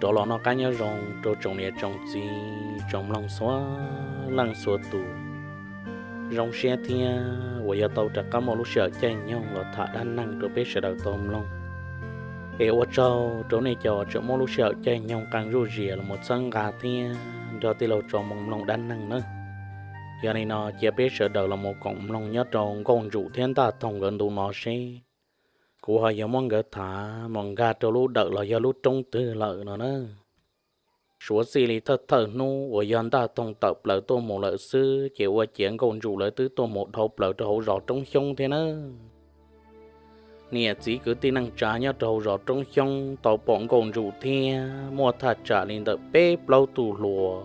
Rov los noj qab nyob zoo rau tsoom niam tsoom txiv tsoom mloog txhua leej txhua tus. Zoo siab thiab uas yog tau rov qab muaj lub sij hawm caij nyoog los tham dab neeg rau peb sawv daws tau mloog. Es ua tsaug rau nej cov tseem muab lub sij hawm caij nyoog qee zuj zus los mus txhawb nqa thiab nrog tij laug tso moo mloog dab neeg nawb. Yog li no cia peb sawv daws los mus koom mloog nyob rau Nkauj Ntsum thiab Ntaj Toog nkawd ntu no seb kuv ho yuav muab nkawd tham mus nkag rau lub dawm los yog lub roob twg lawm no na. Suav txij li thawj thawj hnub uas yog Ntaj Toog tawm plaws tuaj mus lawm xwb ces ua ciav Nkauj Ntsum lawv twb tuaj mus dhau plaws rau hauv zos Roob Xyoob thiab nawb. Niam txiv kwv tij neej tsa nyob rau hauv zos Roob Xyoob tau pom Nkauj Ntsum thiab muaj thaj tsam li ntawm peb plaub tug hluas.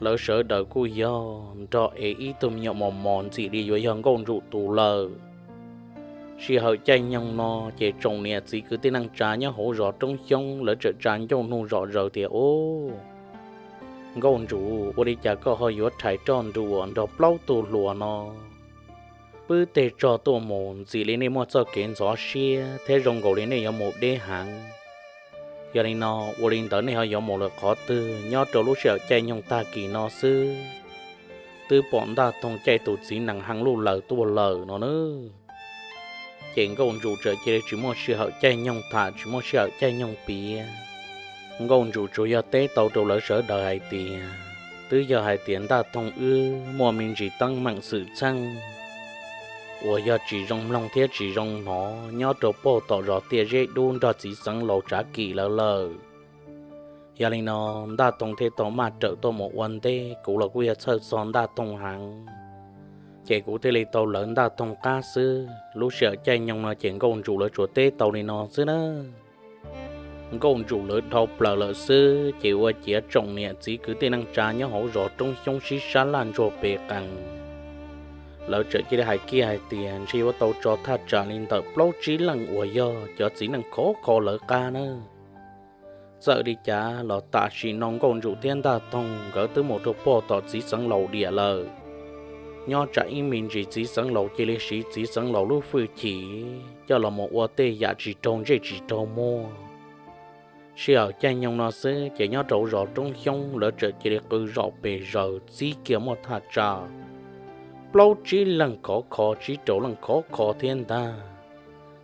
Lawv sawv daws kuj yog nrog ev ib tug me nyuam mos mos ntxim li yuav yog Nkauj Ntsum tus lawm. Sij hawm caij nyoog no ces tsoom niam txiv kwv tij neej tsa nyob hauv zos Roob Xyoob lawv txawm tsa ncauj nug zom zaws tias, Ub, Nkauj Ntsum, ua li cas koj ho yuav rhais roj nruas nrog plaub tug hluas no pwb tej tsog tuaj mus ntxim li nej muaj txoj kev ntxhov siab thiab zoo nkaus li nej yuav mus deb heev? Yog li no, ua li ntawd nej ho yuav mus lawm qhov twg nyob rau lub sij hawm caij nyoog tag kis no xwb? Twb pom Ntaj Toog caij tus txiv nees heev luj laws tuaj lawm no na. Ces Nkauj Ntsum txawm cia li tsis muaj sij hawm caij nyoog tham tsis muaj sij hawm caij nyoog piav. Nkauj Ntsum tsuas yog teb tau rau lawv sawv daws hais tias, twb yog hais tias Ntaj Toog wb muaj me ntsis teeb meem xwm txheej uas yog tsis zoo mloog thiab tsis zoo hnov nyob rau pog tom zos Tiaj Zeb Dub nrog txiv xeev laus Tsav Kim lawv lawm. Yog li no, Ntaj Toog thiaj tau maj rawm tuaj mus ua ntej, kuv los kuj yog txhawj txog Ntaj Toog heev, ces kuv thiaj li tau lawv Ntaj Toog qab xwb. Lub sij hawm caij nyoog no ces Nkauj Ntsum lawv tsuas teb tau li no xwb na. Nkauj Ntsum lawv dhau plaws lawm xwb ces ua ciav tsoom niam txiv kwv tij neej tsa nyob hauv zos Roob Xyoob sib sab laj ntsuag pes qees. Lawv txawm cia li hais kiag hais tias ntshe yuav tau tso thaj tsam li ntawm plaub tsib leej uas yog cov txiv neej khov kho lawv qab na. Txawm li cas los tam sim no Nkauj Ntsum thiab Ntaj Toog nkawd twb mus rau pog tom txiv xeev laus diam lawm. Nyob tsam ib me ntsis txiv xeev laus cia li siv txiv xeev laus lub hwj chim coj los mus ua tej yam tsis raug ntsej tsis raug muag. Sij hawm caij nyoog no xwb ces nyob rau zos Roob Xyoob lawv txawm cia li qw zom pes zaws txib kiag muaj thaj tsam plaub tsib leej khov kho tsib rau leej khov kho thiab ntag,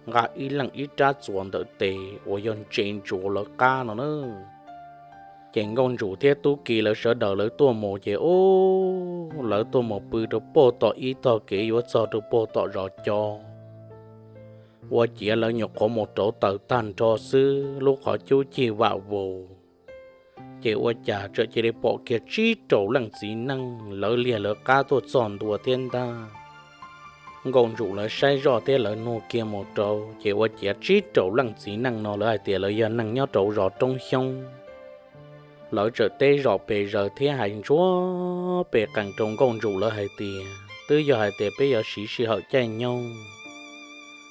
nqa ib leej ib rab txuas ntawm tes uas yog ntse ntsuav lawv qab no na. Ces Nkauj Ntsum thiab Tub Ki lawv sawv daws lawv tuaj mus ces ub, lawv tuaj mus pw rau pog tom ib tog kev yuav txog rau pog tom zos co. Ua ciav lawv nyuam qhuav mus rauv taws tag nrho xwb, lub qhov cub cig vam vus, ces ua cas txawm cia li pom kiag tsib rau leej txiv neej lawv liag lawv qab tuaj txog ntua thiab ntag. Nkauj Ntsum lawv saib zoj thiab lawv nug kiag mus rau ces ua ciav tsib rau leej txiv neej no lawv hais tias lawv yog neeg nyob rau zos Roob Xyoob. Lawv txawm teb zom pes zaws thiab hais ntsuag pes qees rau Nkauj Ntsum lawv hais tias twb yog hais tias peb yuav siv sij hawm caij nyoog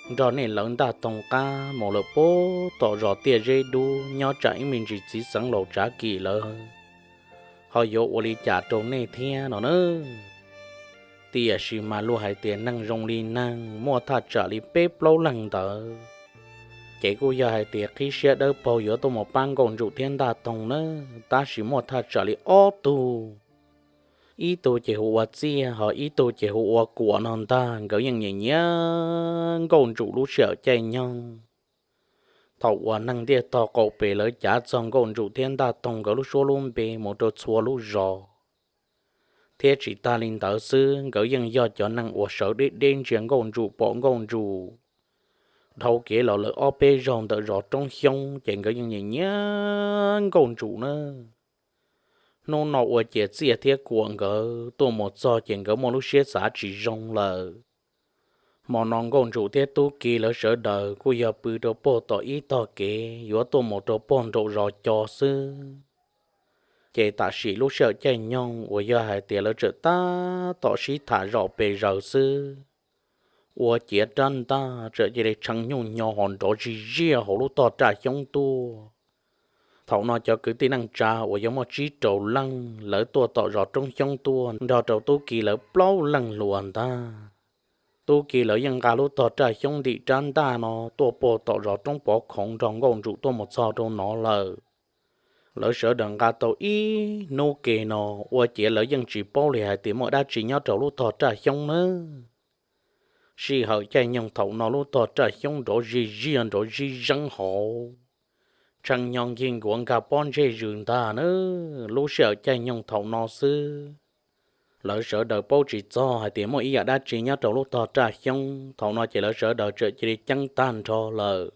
nrog nej lawv Ntaj Toog qab mus lawm pog tom zos Tiaj Zeb Dub nyob tsam ib me ntsis txiv xeev laus Tsav Kim lawv ho yuav ua li cas rau nej thiab no na. Tiam sis mas luag hais tias neeg zoo li neeg muaj thaj tsam li peb plaub leeg ntawd, ces kuj yog hais tias qhib siab dawb paug yuav tuaj mus pab Nkauj Ntsum thiab Ntaj Toog na, tab sis muaj thaj tsam li ob tug. Ib tug ces hu ua Txiaj, ho ib tug ces hu ua Kuam no ntag. Nkawd yeej nyiam nyiam Nkauj Ntsum lub sij hawm caij nyoog. Thaum uas neeg ntiaj tog qaum pes lawv cav txog Nkauj Ntsum thiab Ntaj Toog nkawd lub suab lub npe mus rau txhua lub zos, thiab tsis tag li ntawd xwb, nkawd yeej yog cov neeg uas sawv deb deb ntsia Nkauj Ntsum pom Nkauj Ntsum dhau kev los lawm ob peb zaug ntawm zos Roob Xyoob, ces nkawd yeej nyiam nyiam Nkauj Ntsum na. Hnub no ua ciav Txiaj thiab Kuam nkawd tuaj mus txog ces nkawd muaj lub siab xav tsis zoo lawm. Hmo no Nkauj Ntsum thiab Tub Ki lawv sawv daws kuj yog pw rau pog tom ib tog kev yuav tuaj mus rau pog nraum zos co xwb. Ces tam sim lub sij hawm caij nyoog uas yog hais tias lawv txawm tab tom sib tham zom pes zaws xwb, ua ciav rab ntaj txawm cia li tshee nyuj nyo ho nrov zij ziaj hauv lub tog raj xyoob tuaj. Thaum no cov kwv tij neej tsa uas yog muaj tsib rau leej lawv tuaj tom zos Roob Xyoob tuaj nrog rau Tub Ki lawv plaub leej hluas ntag. Tub Ki lawv yeej nqa lub tog raj xyoob ntim rab ntaj no tuaj pog tom zos Roob Pov Khoov nrog Nkauj Ntsum tuaj mus txog rau no lawm. Lawv sawv daws nqa tau ib hnub ke no ua ciav lawv yeej tsis paub li hais tias muaj dab tsi nyob rau lub tog raj xyoob nawb. Sij hawm caij nyoog thaum no lub tog raj xyoob nrov zij ziaj nrov zij zeeb hauv, tshee nyo nkig nkuav nkag pob ntseg zws ntag na. Lub sij hawm caij nyoog thaum no xwb, lawv sawv daws paub tsis txog hais tias muaj ib yam dab tsi nyob rau lub tog raj xyoob. Thaum no ces lawv sawv daws txawm cia li ceeb tag nrho lawm.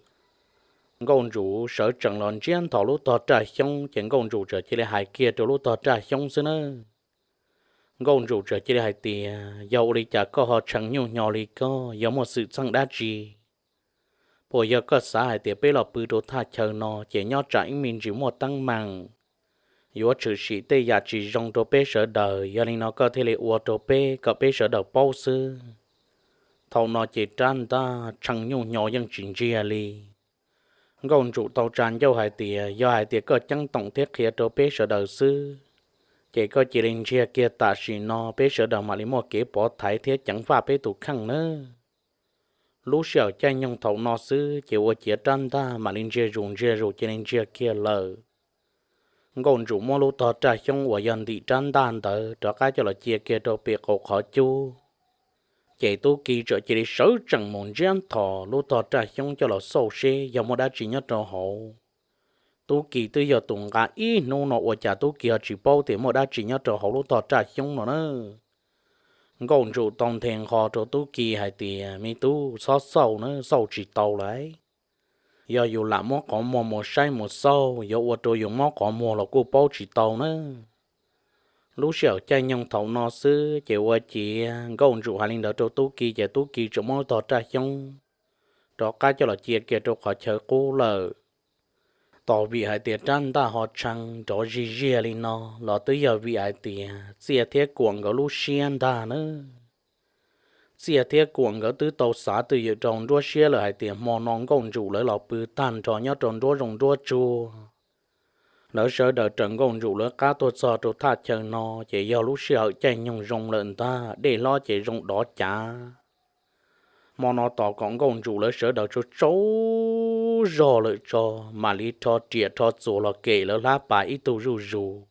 Nkauj Ntsuj sawv tsees los ntsiab nthos lub tog raj xyoob ces Nkauj Ntsuj txawm cia li hais kiag rau lub tog raj xyoob xwb na. Nkauj Ntsuj txawm cia li hais tias, Yog ua li cas koj ho tshee nyuj hnyo li koj, yog muaj xwm txheej dab tsi? Puas yog koj xav hais tias peb los pw rau thaj chaw no ces nyob tsam ib me ntsis muaj teeb meem yuav tshwm sim tej yam tsis zoo rau peb sawv daws, yog li no koj thiaj li ua rau peb kom peb sawv daws paub xwb? Thaum no ces rab ntaj tshee nyuj hnyo yeej tsis ntsiag li. Nkauj Ntsuj tau tsa ncauj hais tias, Yog hais tias koj ceeb toom thiab qhia rau peb sawv daws xwb, ces koj cia li ntsiag kiag tam sim no, peb sawv daws mam li muaj kev pov thaiv thiab ceev faj peb tus kheej nawb. Lub sij hawm caij nyoog thaum no xwb ces ua ciav rab ntaj mam li ntsiag zus ntsiag zus cia li ntsiag kiag lawm. Nkauj Ntsuj muab lub tog raj xyoob uas yog ntim rab ntaj ntawd rov qab coj los cia kiag rau pem qaum qhov cub. Ces Tub Ki txawm cia li sawv tsees mus ntsiab nthos lub tog raj xyoob coj los xauj seb yog muaj dab tsi nyob rau hauv. Tub Ki twb yog tus nqa ib hnub no ua cas Tub Ki ho tsis paub tias muaj dab tsi nyob rau hauv lub tog raj xyoob no na. Nkauj Ntsuj tau nthe nqho rau Tub Ki hais tias, Me tub, txhob xauj na, xauj tsis tau lawm. Yog yus lam muab qhov muag mus saib mus xauj yuav ua rau yus mob qhov muag los kuj paub tsis tau na. Lub sij hawm caij nyoog thaum no xwb ces ua ciav Nkauj Ntsuj hais li ntawd rau Tub Ki ces Tub Ki txawm muab lub tog raj xyoob rov qab coj los cia kiag rau qhov chaw qub lawm. Tos vim hais tias rab ntaj ho tshee nrov zij ziaj li no los twb yog vim hais tias Txiaj thiab Kuam nkawd lub siab ntag na. Txiaj thiab Kuam nkawd twb tau xav twj ywm rau nruab siab lawm hais tias hmo no Nkauj Ntsuj lawv los pw tag nrho nyob rau nruab zoov nruab tsuag. Lawv sawv daws raws Nkauj Ntsuj lawv qab tuaj txog rau thaj chaw no ces yog lub sij hawm caij nyoog zoo lawm ntag, dej hlob ces zoo dov cav. Hmo no tos kom Nkauj Ntsuj lawv sawv daws tsaug tsaug zog lawm tso, mam li rho riam rho txuas los kem lawv hlab pas ib tug zuj zus.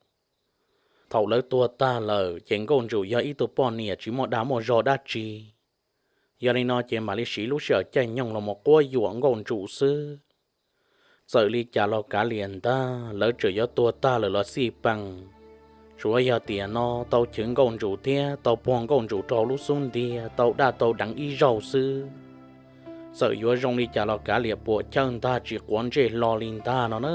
Thaum lawv tuag tag lawm ces Nkauj Ntsuj yog ib tug poj niam tsis muaj dag muaj zog dab tsi, yog li no ces mam li siv lub sij hawm caij nyoog los mus quab yuam Nkauj Ntsuj xwb. Txawm li cas los kav liam ntag, lawv txawm yuav tuag tag lawm los xij peem, tsuav yog tiam no tau chwv Nkauj Ntsuj thiab tau puag Nkauj Ntsuj rau hauv lub xub ntiag tau daj tau deev ib zaug xwb. Txawm yuav zoo li cas los kav liam puam chawj ntag tsis quav ntsej hlo li ntag no na.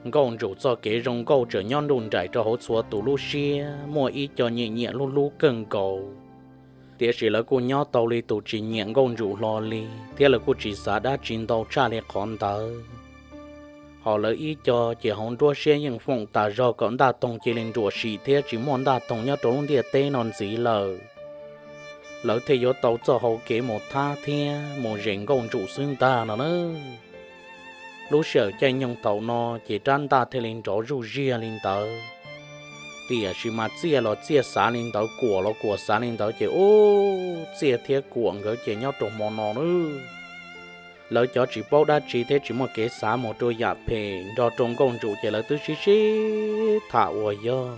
Nkauj Ntsuj txoj kev zoo nkauj txawm nyob nruj nraim rau hauv txhua tus lub siab, muaj ib co nyiam nyiam hlub hlub kawg nkaus, tiam sis lawv kuj nyob tau li tus tsis nyiam Nkauj Ntsuj hlo li, thiab lawv kuj tsis xav dab tsi ntau tshaj li qhov ntawd. Ho lawv ib co ces hauv nruab siab yeej foom tas zog kom Ntaj Toog cia li nruam sim thiab tsis muaj Ntaj Toog nyob rau lub ntiaj teb no ntxiv lawm. Lawv thiaj yuav tau txoj hau kev mus thab thiab mus zes Nkauj Ntsuj xwb ntag no na. Lub sij hawm caij nyoog thaum no ces rab ntaj thiaj li nrov zuj ziag li ntawd. Tiam sis mas Txiaj los Txiaj xav li ntawd, Kuam los Kuam xav li ntawd ces ub, Txiaj thiab Kuam nkawd ces nyob rau hmo no nawb, lawv cov tsis paub dab tsi thiab tsis muaj kev xav mus rau yam phem nrog rau Nkauj Ntsuj ces lawv twb sib sib tham uas yog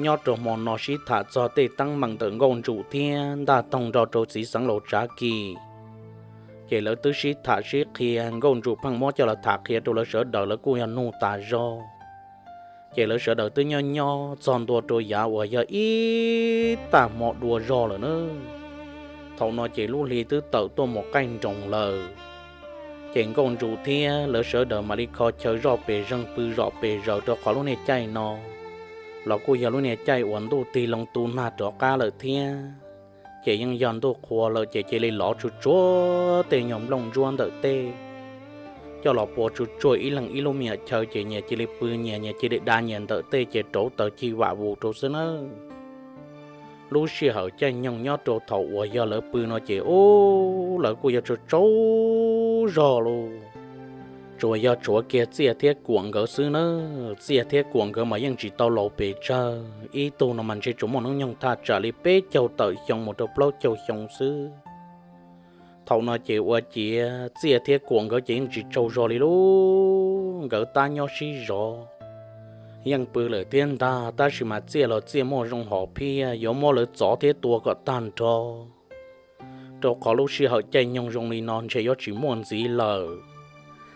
nyob rau hmo no sib tham txog tej teeb meem ntawm Nkauj Ntsuj thiab Ntaj Toog nrog rau txiv xeev laus Tsav Kis. Ces lawv twb sib tham sib qhia, Nkauj Ntsuj pheej muab coj los tham qhia rau lawv sawv daws, lawv kuj yog nug tas zog. Ces lawv sawv daws twb nyob nyob txog ntua rau yav uas yog ib tag hmo dua zog lawm na. Thaum no ces lub hli twb tawm tuaj mus qaij nroos lawm. Ces Nkauj Ntsuj thiab lawv sawv daws mam li kho chaw zoj pes zeeg pw zom pes zaws rau qhov lub niag caij no los kuj yog lub niag caij uas ntuj tig loo tu nag rov qab lawm thiab. Ces yeej yog ntuj qhua lawm ces cia li lov tsuag tsuag tej nyuag nplooj ntsuab ntawm tej coj los pua tsuag tsuag ib leeg ib lub me nyuam chaw ces nyias cia li pw nyias, nyias cia li da nyias ntawm tej ces rauv taws ci vam vus rau xwb nawb. Lub sij hawm caij nyoog nyob rau thaum uas yog lawv pw no ces ub, lawv kuj yog tsaug tsaug zog lauj. Tsuas yog tshuav kiag Txiaj thiab Kuam nkawd xwb nawb, Txiaj thiab Kuam nkawd mas yeej tsis tau laus pes tsawg, ib tug no mas ntshe tsuas muaj hnub nyoog thaj tsam li peb caug tawm xyoo mus rau plaub caug xyoo xwb. Thaum no ces ua ciav Txiaj thiab Kuam nkawd ces yeej tsis tsaug zog li lauj. nkawd tab nyob sib zov, yeej pw lawm thiab ntag, tab sis mas Txiaj los Txiaj muaj zoo hom phiaj yuav muab lawv txov thiab tua kom tag nrho, rau qhov lub sij hawm caij nyoog zoo li no ntshe yuav tsis muaj ntxiv lawm.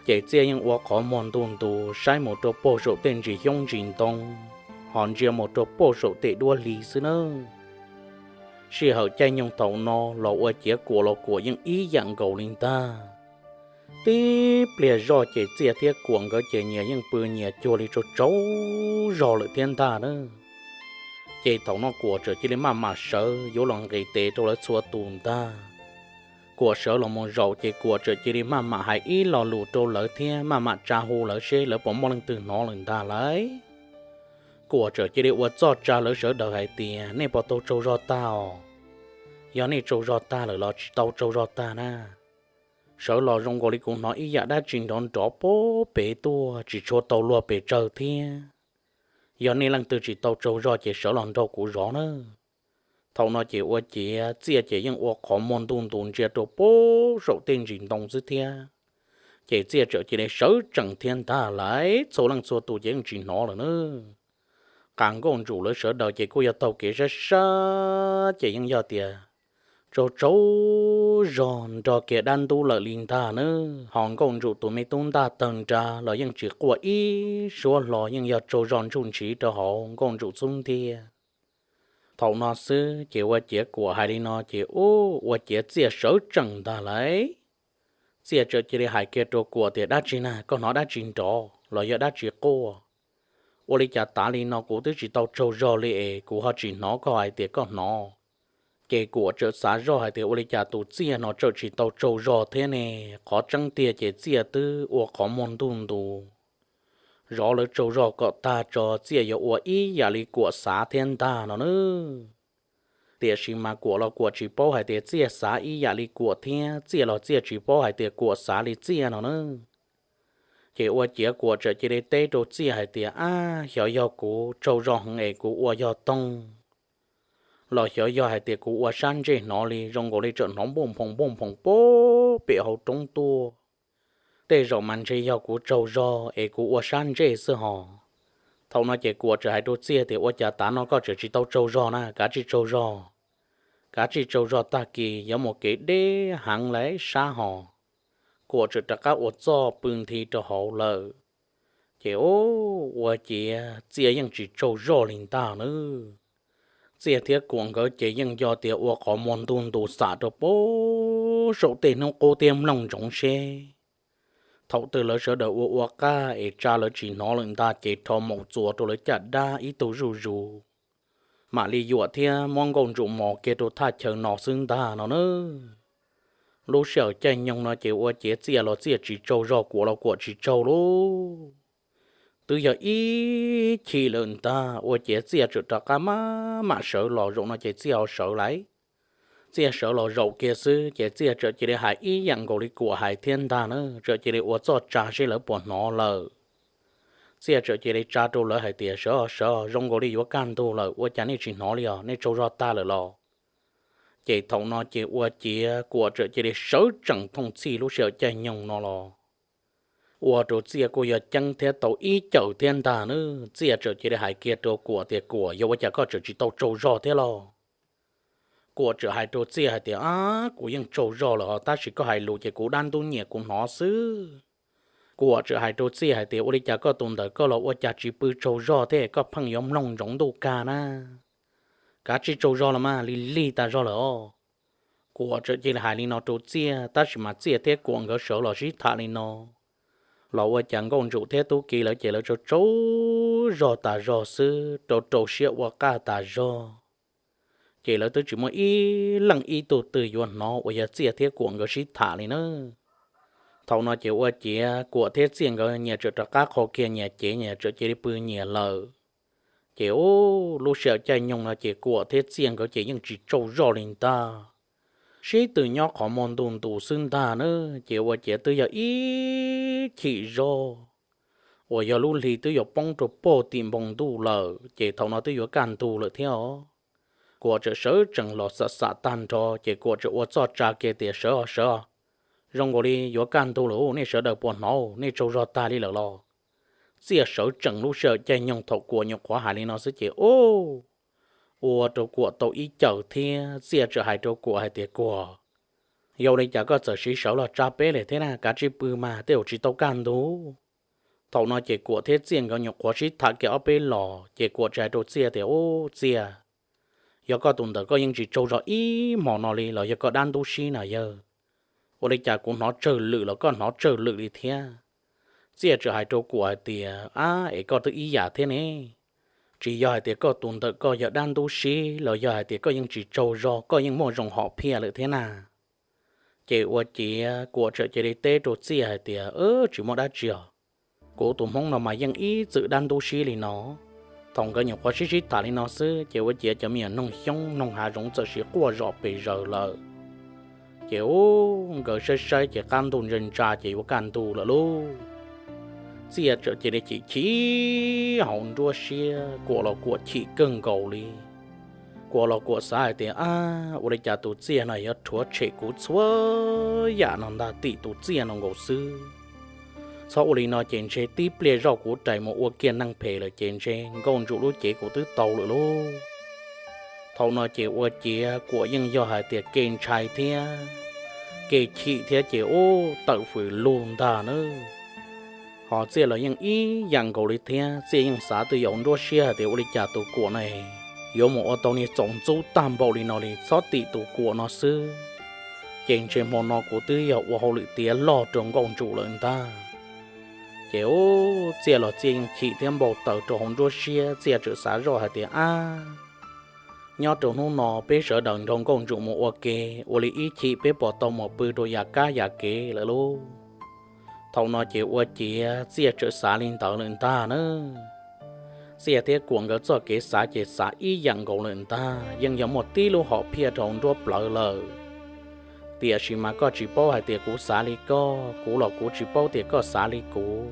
Ces Txiaj yeej ua qhov muag ntuj ntus saib mus rau puag saum tej ntsis xyoob ntsis ntoo, ho ntsia mus rau puag saum tej duab hli xwb nawb. Sij hawm caij nyoog thaum no los ua ciav Kuam los Kuam yeej ib yam nkaus li ntag. Tib pliag zoj ces Txiaj thiab Kuam nkawd ces nyias yeej pw nyias cuag li tsaug tsaug zog lawm thiab ntag na. Ces thaum no Kuam txawm cia li maj mam sawv yuav los nqis tes rau lawv txhua tus ntag. Kuam sawv los mus zaum ces Kuam txawm cia li maj mam hais ib lo lus rau lawv thiab maj mam tsa hu lawv seb lawv puas muaj leej twg hnov lawm ntag lauj. Kuam txawm cia li ua txuj tsa lawv sawv daws hais tias, nej puas tau tsaug zog tag os? Yog nej tsaug zog tag lawm los tsis tau tsaug zog tag na, sawv los zoo nkaus li kuv hnov ib yam dab tsi nrov nrov puag pem tuaj tsis tshua tau luag pes tsawg thiab. Yog nej leej twg tsis tau tsaug zog ces sawv los nrog kuv zov na. Thaum no ces ua ciav Txiaj ces yeej ua qhov muag ntuj ntus ntsia rau puag saum tej ntsis ntoo xwb thiab. Ces Txiaj txawm cia li sawv tsees thiab ntag lauj, txhua leej txhua tus ces yeej tsis hnov lawm na. Qas Nkauj Ntsum lawv sawv daws ces kuj yog taug kev sab sab ces yeej yog tias tsaug tsaug zog nrog kiag dab ntub lawm li ntag na. Ho Nkauj Ntsum tus me tub ntaj tawg nra los yeej tsis quaj ib suab hlo, yeej yog tsaug zog ntsuj ntshiv rau hauv Nkauj Ntsum xub ntiag. Thaum no xwb ces ua ciav Kuam hais li no ces ua ciav Txiaj sawv tsees ntag lauj. Txiaj txawm cia li hais kiag rau Kuam tias, dab tsi na, koj hnov dab tsi nrov los yog dab tsi quaj? Ua li cas tav li no kuv twb tsis tau tsaug zog li es kuv ho tsis hnov koj hais tias koj hnov. Ces Kuam txawm xav zoj hais tias ua li cas tus Txiaj no txawm tsis tau tsaug zog thiab ne, qhov tseeb tiag ces Txiaj twb ua qhov muag ntuj ntus zov lawv tsaug zog kom tag tso, Txiaj yuav ua ib yam li Kuam xav thiab ntag no na. Tiam sis mas Kuam los Kuam tsis paub hais tias Txiaj xav ib yam li Kuam thiab Txiaj los Txiaj tsis paub hais tias Kuam xav li Txiaj no na. Ces ua ciav Kuam txawm cia li teb rau Txiaj hais tias, ab, xyov yog kuv tsaug zog heev es kuv ua yog toog, los xyov yog hais tias kuv ua sab ntsej hnov li zoo nkaus li txawm hnov npuj nphoom npuj nphoom puag pem hauv roob tuaj. Tej zaum mas ntshe yog kuv tsaug zog es kuv ua sab ntsej xwb hos. Thaum no ces Kuam txawm hais rau Txiaj tias, ua cas tav no koj txawm tsis tau tsaug zog na, kav tsij tsaug zog. Kav tsij tsaug zog, tag kis yuav mus kev deb heev lawm sab hos. Kuam txawm rov qab ua txuj pw nthi rau hauv lawm. Ces ua ciav Txiaj yeej tsis tsaug zog li ntag nawb. Txiaj thiab Kuam nkawd ces yeej yog tias ua qhov muag ntuj ntus xam rau puag saum tej hnub qub thiab mloog ntsoov seb thaum twg lawv sawv daws ua ua qaj es tsa lawv tsis hnov lawm ntag ces rho maum txuas rau lawv caj dab ib tug zuj zus, mam li yuam thiab muab Nkauj Ntsum mos kiag rau thaj chaw no xwb ntag no na. Lub sij hawm caij nyoog no ces ua ciav Txiaj los Txiaj tsis tsaug zog, Kuam los Kuam tsis tsaug lauj. Twb yog ib chim lawm ntag, ua ciav Txiaj txawm rov qab maj mam sawv los zaum no ces Txiaj ho sawv lawm. Txiaj sawv los zaum kiag xwb ces Txiaj txawm cia li hais ib yam nkaus li Kuam hais thiab ntag na, txawm cia li ua txuj tsa seb lawv puas hnov lawm. Txiaj txawm cia li tsa rau lawv hais tias, sawv sawv, zoo nkaus li yuav kaj ntug lawm, ua cas nej tsis hnov li os, nej tsaug zog tag lawm los? Ces thaum no ces ua ciav Kuam txawm cia li sawv tsees thooj txhij lub sij hawm caij nyoog no los ua rau Txiaj kuj yog ceeb thiab tau ib cawm thiab ntag na. Txiaj txawm cia li hais kiag rau Kuam tias, Kuam, yog ua cas koj txawm tsis tau tsaug zog thiab los? Kuam txawm hais rau Txiaj hais tias, ab, kuv yeej tsaug zog lawm hos, tab sis koj hais lus ces kuv dab ntub nyiam kuv hnov xwb. Kuam txawm hais rau Txiaj hais tias, ua li cas koj tus ntawm koj los ua cas tsis pw tsaug zog thiab, koj pheej yuav mloog ntsoov ntuj kag na? Kav tsij tsaug zog los mas, lig lig tas zog lawm os. Kuam txawm cia li hais li no rau Txiaj, tab sis mas Txiaj thiab Kuam nkawd sawv los sib tham li no los ua cas Nkauj Ntsum thiab Tub Ki lawv ces lawv tsaug tsaug zog tas zog xwb, rau rau siab ua qaj tas zog. Ces lawv twb tsis muaj ib leej ib tug twg yuav hnov uas yog Txiaj thiab Kuam nkawd sib tham li na. Thaum no ces ua ciav Kuam thiab Txiaj nkawd nyias txawm rov qab qhau kiag nyias cev, nyias txawm cia li pw nyias lawm. Ces ub, lub sij hawm caij nyoog no ces Kuam thiab Txiaj nkawd ces yeej tsis tsaug zog li ntag. Sib tw nyob qhov muag ntuj ntus xwb ntag na. Ces ua ciav twb yog ib chim zog uas yog lub hli twb yuav poob rau puag tim npoo ntuj lawm, ces thaum no twb yuav kaj ntug lawm thiab os. Kuam txawm sawv tsees los xam xam tag nrho ces Kuam txawm ua txuj tsa kiag tias, sawv os, sawv os, zoo nkaus li yuav kaj ntug lawm, nej sawv daws puas hnov, nej tsaug zog tag li lawm los? Txiaj sawv tsees lub sij hawm caij nyoog thaum Kuam nyuam qhuav hais li no xwb ces ua rau Kuam tau ib cawm thiab Txiaj txawm hais rau Kuam hais tias, Kuam, yog li cas koj txawm siv sawv los tsa peb li thiab na, kav tsij pw mas tej zaum tsis tau kaj ntug. Thaum no ces Kuam thiab Txiaj nkawd nyuam qhuav sib tham kiag ob peb los ces Kuam txawm hais rau Txiaj tias, Ub Txiaj, yog koj tus ntawm koj yeej tsis tsaug zog ib hmo no li los yog koj dab ntub sib na yawg? Ua li cas kuv hnov tsawg lwm los koj hnov tsawg lwm li thiab? Txiaj txawm hais rau Kuam hais tias, Ab, es koj twb ib yam thiab ne. Tsis yog hais tias koj tus ntawm koj yog dab ntub sib los yog hais tias koj yeej tsis tsaug zog, koj yeej muaj zoo hom phiaj lawm thiab na. Ces ua ciav Kuam txawm cia li teb rau Txiaj hais tias, Tsis muaj dab tsi os. Kuv tus hmoob no mas yeej ib txwm dab ntub sib li no. Thaum nkawd nyuam qhuav sib sib tham li no xwb ces ua ciav cov me nyuam noog xyoob noog hav zoov txawm sis quaj zom pes zaws lawm. Ces ub, nkawd saib saib ces qab ntuj ntsa ntsa ces yuav kaj ntug lawm lauj. Txiaj txawm cia li chim chim hauv nruab siab, Kuam los Kuam chim kawg nkaus li. Kuam los Kuam xav hais tias, Ab, ua li cas tus Txiaj no yuav rhuav tshem kuv txhua yam no ntag, tim tus Txiaj no nkaus xwb. Txhob ua li no ces ntshe tib pliag zoj kuv rais mus ua kiag neeg phem lawm ces ntshe Nkauj Ntsum lub cev kuv twb tau lawm lauj. Thaum no ces ua ciav Kuam yeej yog hais tias kev ntshai thiab kev chim thiab ces ub tawm fwm lug ntag nawb. Ho Txiaj los yeej ib yam nkaus li thiab, Txiaj yeej xav twj ywm nruab siab hais tias ua li cas tus Kuam no yuav mus ua tau niag txaus ntxub tag npaum li no li, txhob tim tus Kuam no xwb ces ntshe hmo no kuv twb yog ua hauj lwm tiav log rau Nkauj Ntsum lawm ntag. Ces ub, Txiaj los Txiaj yeej chim thiab npau taws rau hauv nruab siab, Txiaj txawm xav zoj hais tias, Ab, nyob rau hnub no peb sawv daws nrog Nkauj Ntsum mus ua ke, ua li ib chim peb puas tau mus pw rau yam kab yam kev lawm lauj. Thaum no ces ua ciav Txiaj txawm xav li ntawd lawm ntag na. Txiaj thiab Kuam nkawd txoj kev xav ces xav ib yam nkaus lawm ntag, yeej yog muaj tib lub hom phiaj rau hauv nruab plawv lawm. Tiam sis mas koj tsis paub hais tias kuv xav li koj, kuv los kuv tsis paub tias koj xav li kuv.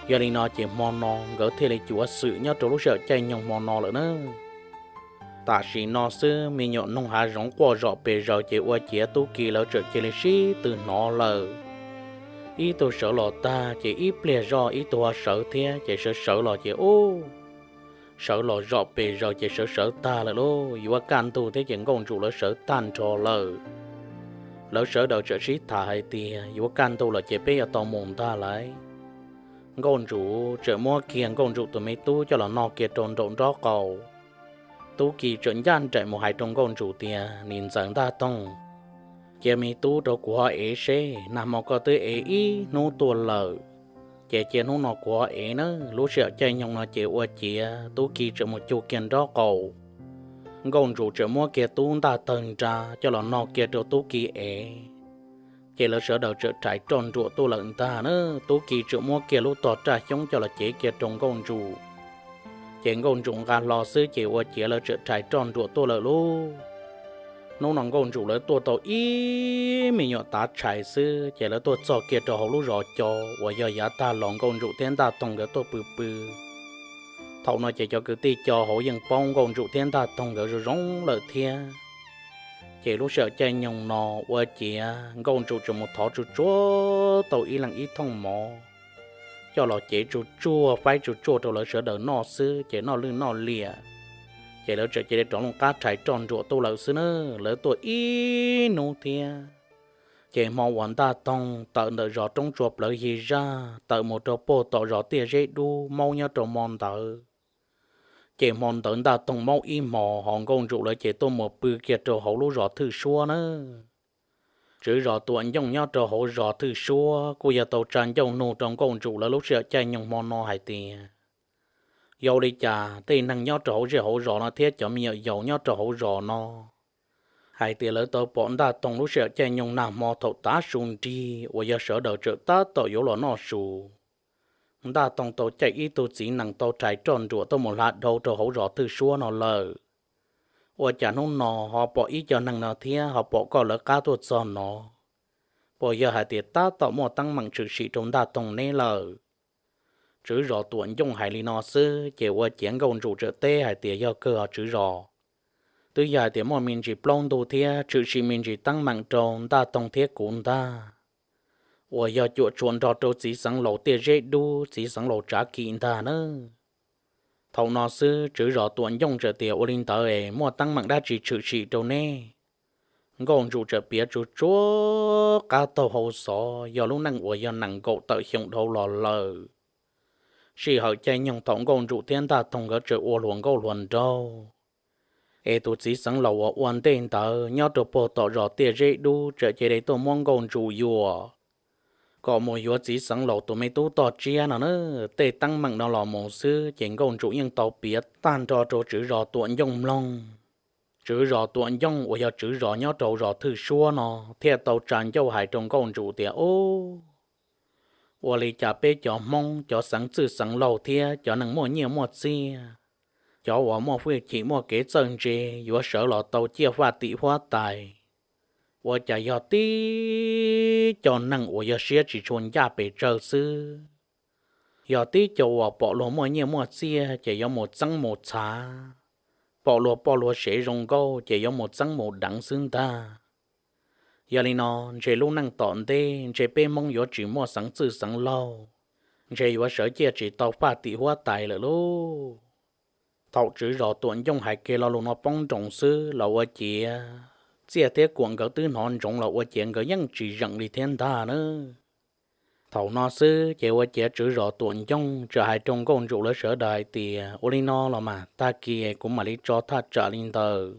Yog li no ces hmo no nkawd thiaj li cuav xwm nyob rau lub sij hawm caij nyoog hmo no lawm na. Tam sim no xwb me nyuam noog hav zoov quaj zom pes zaws ces ua ciav tub ki lawv txawm cia li sib tw hnov lawm. Ib tug sawv los tag ces ib pliag zoj ib tug ho sawv thiab ces sawv sawv los ces ub, sawv los zom pes zaws ces sawv sawv tag lawm lauj, yuav kaj ntug thiab ces Nkauj Ntsum lawv sawv tag nrho lawm. Lawv sawv daws txawm sib tham hais tias yuav kaj ntug lawm ces peb yuav tau mus ntag lauj. Nkauj Ntsum txawm muab kiag Nkauj Ntsum tus me tub coj los no kiag rau nraum nraub qaum. Tub ki txawm ncaj nraim mus hais rau Nkauj Ntsum tias, Nim Ntxawm Ntaj Toog, cia me tub rau kuv ho ev seb, nag hmo koj twb ev ib hnub tuaj lawm, ces cia hnub no kuv ho ev na. Lub sij hawm caij nyoog no ces ua ciav tub ki txawm mus cug kiag nraub qaum. Nkauj Ntsum txawm muab kiag tub ntaj tawg nra coj los no kiag rau tub ki ev. Ces lawv sawv daws txawm rhais roj nruam tuaj lawm ntag na. Tub ki txawm muab kiag lub tog raj xyoob coj los cev kiag rau Nkauj Ntsum. Ces Nkauj Ntsum nqa hlo xwb ces ua ciav lawv txawm rhais roj nruam tuaj lawm lauj. Hnub no Nkauj Ntsum lawv tuaj tau ib me nyuam tav tshais xwb ces lawv tuaj txog kiag rau hauv lub zos co uas yog yav tag los Nkauj Ntsum thiab Ntaj Toog nkawd tuaj pw pw. Thaum no ces cov kwv tij co hauv yeej paub Nkauj Ntsum thiab Ntaj Toog nkawd zoo zoo lawm thiab. Ces lub sij hawm caij nyoog no ua ciav Nkauj Ntsum txawm mus thov tsuj tsuag tau ib leeg ib thooj mov coj los cev tsuj tsuag faib tsuj tsuag rau lawv sawv daws noj xwb ces noj lwj noj liam. Ces lawv txawm cia li rov loo qab rhais roj nruam tuaj lawm xwb na. Lawv tuaj ib hnub thiab. Ces hmo uas Ntaj Toog tawm ntawm zos Roob Tsua plawv yig zaj tawm mus rau puag tom zos Tiaj Zeb Dub maub nyob rau hmo ntawd. Ces hmo ntawd Ntaj Toog maub ib hmos ho Nkauj Ntsum lawv ces tuaj mus pw kiag rau hauv lub zos Thwj Suab na. Tswv zos Tuam Ncooj nyob rau hauv zos Thwj Suab kuj yog tau tsa ncauj nug rau Nkauj Ntsum lawv lub sij hawm caij nyoog hmo no hais tias, yog li cas tej neeg nyob rau hauv zej hauv zos no thiab cov me nyuam yaus nyob rau hauv zos no hais tias lawv tau pom Ntaj Toog lub sij hawm caij nyoog nag hmo thaum tav su nrig uas yog sawv daws txawm tab tom yuav los noj su. Ntaj Toog tau caij ib tug txiv nees tau rhais roj nruam tuaj mus hla dhau rau hauv zos Thwj Suab no lawm. Ua cas hnub no ho pom ib co neeg no thiab ho pom koj lawv qab tuaj txog no? Puas yog hais tias tab tom muaj teeb meem tshwm sim rau Ntaj Toog neb lawm? Tswv zos Tuam Ncooj hais li no xwb ces ua ciav Nkauj Ntsum txawm teb hais tias, yog kawg os tswv zos. Twb yog hais tias muaj me ntsis plaub ntug thiab tshwm sim me ntsis teeb meem rau Ntaj Toog thiab kuv ntag. uas yog cuam tshuam nrog rau txiv xeev laus tiaj zeb dub txiv xeev laus tsav kis ntag na. Thaum no xwb tswv zos Tuam Ncooj txawm tias, Ua li ntawd es muaj teeb meem dab tsi tshwm sim rau neb? Nkauj Ntsum txawm piav tsuas tsuav qab taug hau xov, yog lub neej uas yog nees nkaum tawm xyoo dhau los lawm. Sij hawm caij nyoog thaum Nkauj Ntsum thiab Ntaj Toog nkawd tseem ua hluas nkauj hluas nraug, es tus txiv xeev laus uas ua ntej ntawd nyob rau puag tom zos tiaj zeb dub txawm cia li tuaj muab Nkauj Ntsum yuam kom mus yuav txiv xeev laus tus me tub toj tsiab no na. Tej teeb meem no los mus xwb ces Nkauj Ntsum yeej tau piav tag nrho rau tswv zos Tuam Ncooj mloog. Tswv zos Tuam Ncooj uas yog tswv zos nyob rau zos Thwj Suab no thiaj tau tsa ncauj hais rau Nkauj Ntsum tias, Ub, ua li cas peb cov Hmoob cov xeev txwj xeev laus thiab cov neeg muaj nyiaj muaj txiaj, cov uas muaj hwj chim muaj kev txawj ntse yuav sawv los tau ciaj faj tim huab tais, ua cas yog tib co neeg uas yog siab tsis tshua ncaj pes tsawg xwb? Yog tib co uas pom luag muaj nyiaj muaj txiaj ces yuav mus txeeb mus txhav, pom luag poj luag sev zoo nkauj ces yuav mus txeeb mus deev xwb ntag. Yog li no, ntshe lub neej tom ntej ntshe peb Hmoob yuav tsis muaj xeev txwj xeev laug, ntshe yuav sawv ciaj tsis tau faj tim huab tais lawm lauj. Thaum tswv zos Tuam Ncooj hais kiag lo lus no poob nroos xwb los ua ciav Txiaj thiab Kuam nkawd twb hnov ntsoov los ua ciav nkawd yeej tsis zeem li thiab ntag na. Thaum no xwb ces ua ciav tswv zos Tuam Ncooj txawm hais rau Nkauj Ntsum lawv sawv daws hais tias, Ua li no los mas, tag kis kuv mam li tso thaj tsam li ntawm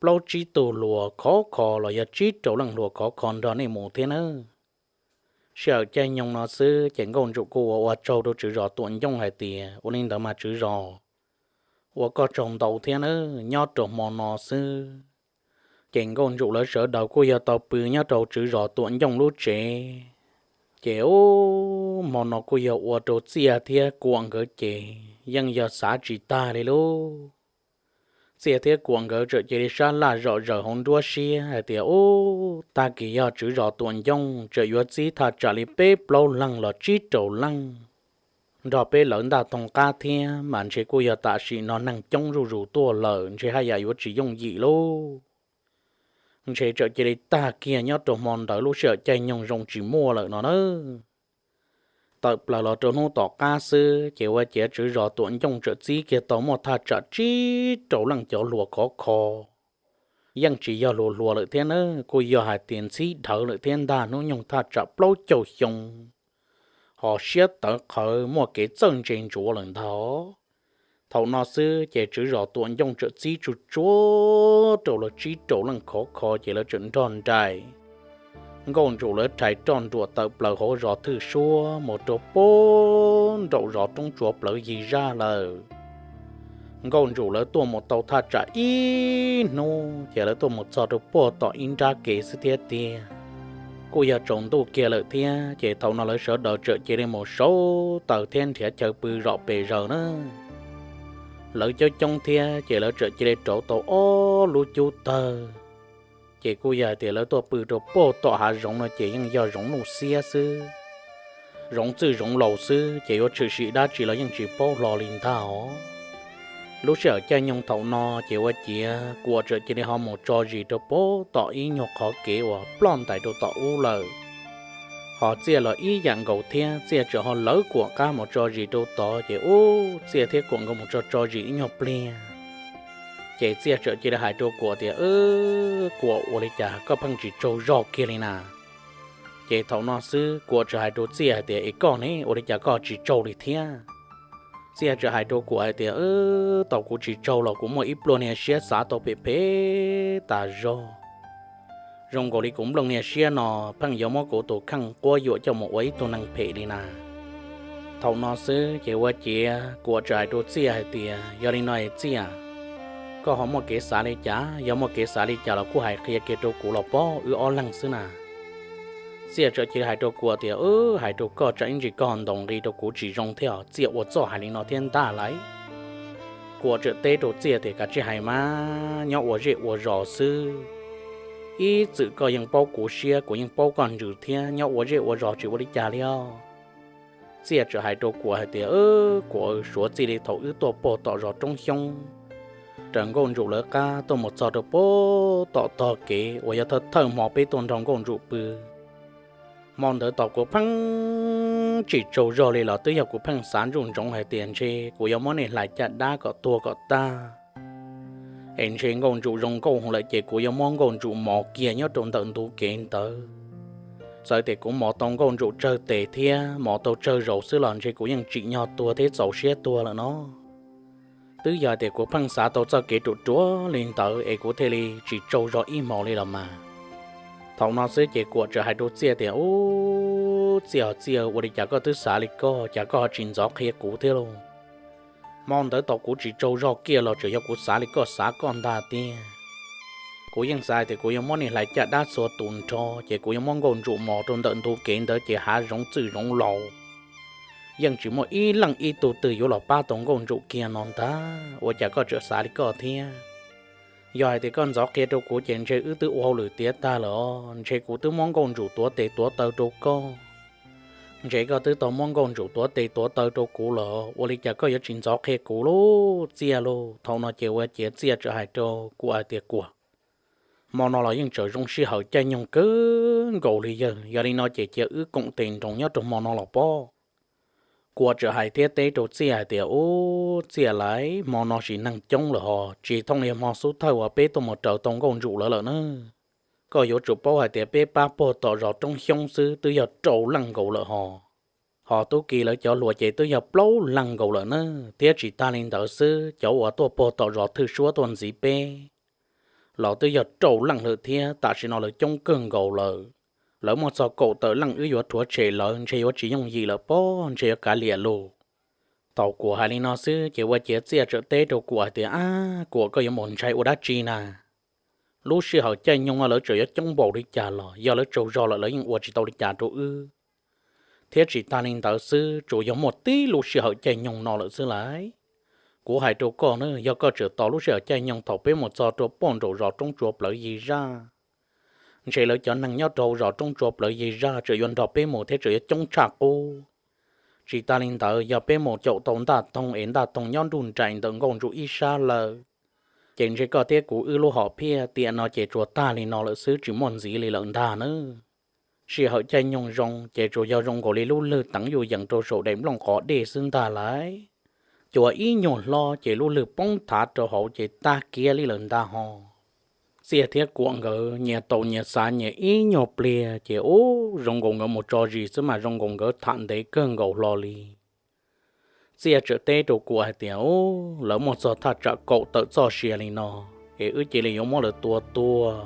plaub tsib tug hluas khov kho los yog tsib rau leej hluas khov kho nrog nej mus thiab nawb. Sij hawm caij nyoog no xwb ces Nkauj Ntsum kuj ua ua tsaug rau tswv zos Tuam Ncooj hais tias, Ua li ntawd mas tswv zos, ua koj tsaug ntau thiab nawb. Nyob rau hmo no xwb ces Nkauj Ntsum lawv sawv daws kuj yog tau pw nyob rau tswv zos Tuam Ncooj lub tsev. Ces ub, hmo no kuj yog ua rau Txiaj thiab Kuam nkawd ces yeej yog xav tsis tag li lauj. Txiaj thiab Kuam nkawd txawm cia li sab laj zom zaws hauv nruab siab hais tias, Ub, tag kis yog tswv zos Tuam Ncooj txawm yuav txib thaj tsam li peb plaub leeg los tsib rau leej nrog peb lawv Ntaj Toog qab thiab mas ntshe kuj yog tam sim no neeg coob zuj zus tuaj lawm, ntshe haj yam yuav tsis yooj yim lauj. Ntshe txawm cia li tag kiag nyob rau hmo ntawd, lub sij hawm caij nyoog zoo tsis muaj lawm no na. Tawm plaws los rau hnub tom qab xwb ces ua ciav tswv zos Tuam Ncooj txawm txib kiag tau muaj thaj tsam tsib rau leej cov hluas khov kho, yeej tsis yog hluas hluas lawm thiab na, kuj yog hais tias ntxhib dhawv lawm thiab ntag, hnub nyoog thaj tsam plaub caug xyoo, ho siab tawv qhawv muaj kev txawj ntse ntsuav lawm ntag. Thaum no xwb ces tswv zos Tuam Ncooj txawm txib tsuj tsuav rau lawv tsib rau leej khov kho ces lawv txawm nrog nraim Nkauj Ntsum lawv rhais roj nruam tawm plaws hauv zos Thwj Suab mus rau puag nraum zos Roob Tsuav plawv yig zaj lawm. Nkauj Ntsum lawv tuaj mus tau thaj tsam ib hnub ces lawv tuaj mus txog rau puag tom ib nrab kev xwb thiab tiag. Kuj yog tsaus ntuj kiag lawm thiab ces thaum no lawv sawv daws txawm cia li mus sau taws thiab nrhiav chaw pw zom pes zaws na. Lawv coob coob thiab ces lawv txawm cia li rauv tau ob lub cub tawg. Ces kuj yog hais tias lawv tuaj pw rau puag tom hav zoov no ces yeej yog zoov nuj xiab xwb, zoov txwj zoov laus xwb ces yuav tshwm sim dab tsi los yeej tsis paub hlo li ntag os. Lub sij hawm caij nyoog thaum no ces ua ciav Kuam txawm cia li ho mus tso zis rau puag tom ib nyuag qhov kev uas ploj ntais rau tom ub lawm. Ho Txiaj los ib yam nkaus thiab, Txiaj txawm ho lawv Kuam qab mus tso zis rau tod ces ub, Txiaj thiab Kuam nkawd mus tso tso zis ib nyuag pliag ces Txiaj txawm cia li hais rau Kuam tias, Kuam, ua li cas koj pheej tsis tsaug zog kiag li na? Ces thaum no xwb Kuam txawm hais rau Txiaj hais tias, Es koj ne, ua li cas koj tsis tsaug li thiab? Txiaj txawm hais rau Kuam hais tias, Tau kuv tsis tsaug los kuv muaj ib pluag niag siab xav tau phem phem tas zog. Zoo nkaus li kuv nplooj niag siab no pheej yuav muab kuv tus kheej quab yuam coj mus ua ib tug neeg phem li na. Thaum no xwb ces ua ciav Kuam txawm hais rau Txiaj hais tias, Yog li no es Txiaj, koj ho muaj kev xav li cas? Yog muaj kev xav li cas los kuj hais qhia kiag rau kuv los pab wb ob leeg xwb na. Txiaj txawm cia li hais rau Kuam tias, Hais rau koj tsam ib ntsis koj ho ntaus nqi rau kuv tsis zoo thiab os, Txiaj ua txoj hais li no thiab ntag lauj. Kuam txawm teb rau Txiaj tias, Kav tsij hais mas, nyob ua zej ua zos xwb, ib txwm koj yeej paub kuv siab kuv yeej paub koj ntsws thiab, nyob ua zej ua zos tsis ua li cas li os. Txiaj txawm hais rau Kuam hais tias, Kuam, suav txij li thaum wb tuaj puag tom zos Roob Xyoob raws Nkauj Ntsum lawv qab tuaj mus txog rau puag tom tog kev uas yog thawj thawj hmo peb tuaj nrog Nkauj Ntsum pw, Hmo ntawd thaum kuv pheej tsis tsaug zog li los twb yog kuv pheej xav ntsuj ntsoov hais tias ntshe kuv yuav muab nej hlais caj dab kom tuag kom tag, es ntshe Nkauj Ntsum zoo nkauj lawm ces kuv yuav muab Nkauj Ntsum mos kiag nyob rau ntawm ntug kev ntawd. Txawm tias kuv mos tau Nkauj Ntsum tsawg tes thiab mos tau tsawg zaus xwb los ntshe kuv yeej tsim nyog tuag thiab txaus siab tuag lawm no. Twb yog tias kuv pheej xav tau txoj kev ruam ruam li ntawd es kuv thiaj li tsis tsaug zog ib hmos li los mas. Thaum no xwb ces Kuam txawm hais rau Txiaj tias, Ub, Txiaj, Txiaj, ua li cas koj twb xav li koj, cas koj ho tsis ntxov qhia kuv thiab lauj? Hmo ntawd thaum kuv tsis tsaug zog kiag los tseem yog kuv xav li koj xav koj ntag tiag. Kuv yeej xav tias kuv yuav muab nej hlais caj dab txhua tus nrho ces kuv yuav muab Nkauj Ntsum mos rau ntawm ntug kev ntawd ces hav zoov txwj zoov laus, yeej tsis muaj ib leej ib tug twg yuav los pab tau Nkauj Ntsum kiag no ntag. Ua cas koj tseem xav li koj thiab? Yog hais tias koj ntxov qhia rau kuv ces ntshe wb twb ua hauj lwm tiav tag lawm os, ntshe kuv twb muab Nkauj Ntsum tuav tes tuav taw rau koj. Ntshe koj twb tau muab Nkauj Ntsum tuav tes tuav taw rau kuv lawm, ua li cas koj yuav tsis ntxov qhia kuv lauj, Txiaj lauj? Thaum no ces ua ciav Txiaj txawm hais rau Kuam hais tias, Kuam, hmo no los yeej tseem zoo sij hawm caij nyoog kawg nkaus li yawg, yog li no ces cia wb koom tes nroos nyob rau hmo no los pob. Kuam txawm hais thiab teb rau Txiaj hais tias, Ub, Txiaj lauj, hmo no sim neeg coob lawm hos, tsis thooj li hmo xub thawj uas peb tuaj mus raws tau Nkauj Ntsum lawv lawm na. Koj yuav tsum paub hais tias peb pab puag tom zos Roob Xyoob xwb twb yog rau leej nkaus lawm hos, hos tub ki lawv cov hluas ces twb yog plaub leeg nkaus lawm na. Thiab tsis tag li ntawd xwb, cov uas tuaj puag tom zos Thwj Suab tuaj ntxiv peb los twb yog rau leej lawm thiab, tam sim no lawv coob kawg nkaus lawm. Lawv muaj txog kaum tawm leej, wb yuav rhuav tshem lawv ntshe yuav tsis yooj yim lawm pob, ntshe yuav kav liam lus. Thaum Kuam hais li no xwb ces ua ciav Txiaj txawm teb rau Kuam hais tias, Ab, Kuam, koj yuav mus ntshai ua dab tsi na? Lub sij hawm caij nyoog no lawv tseem yuav coob npaum li cas los yog lawv tsaug zog lawm lawv yeej ua tsis tau li cas rau wb. Thiab tsis tag li ntawd xwb, tsuas yog muaj tib lub sij hawm caij nyoog no lawm xwb lauj. Kuv hais rau koj na, yog koj tseem tos lub sij hawm caij nyoog thaum peb mus txog rau puag nraum zos Roob Tsua Plawv Yig Zaj, ntshe lawv cov neeg nyob rau zos Roob Tsua Plawv Yig Zaj tseem yuav nrog peb mus thiab tseem yuav coob tshaj qub. Tsis tas li ntawd, yog peb mus caum tau Ntaj Toog es Ntaj Toog nyob nruj nraim ntawm Nkauj Ntsum ib sab lawm, ces ntshe koj thiab kuv wb lub hom phiaj tiam no ces tsuas tag li no lawm xwb, tsis muaj ntxiv li lawm ntag nawb. Sij hawm caij nyoog zoo ces tsuas yog zoo nkaus li lub lwg teev yuj yees rau saum daim nplooj qos dej xwb ntag lauj. Cua ib nyuag hlob ces lub lwg poob thav rau hauv ces tag kiag li lawm ntag ho. Txiaj thiab Kuam nkawd nyias tau nyias xav nyias ib nyuag pliag ces ub, zoo nkaus nkawd mus tso zis xwb mas zoo nkaus nkawd tham ntev kawg nkaus hlo li. Txiaj txawm teb rau Kuam hais tias, Ub, lawv muaj txog thaj tsam kaum tawm txoj sia li no, es wb cia li yuav muab lawv tua tuag.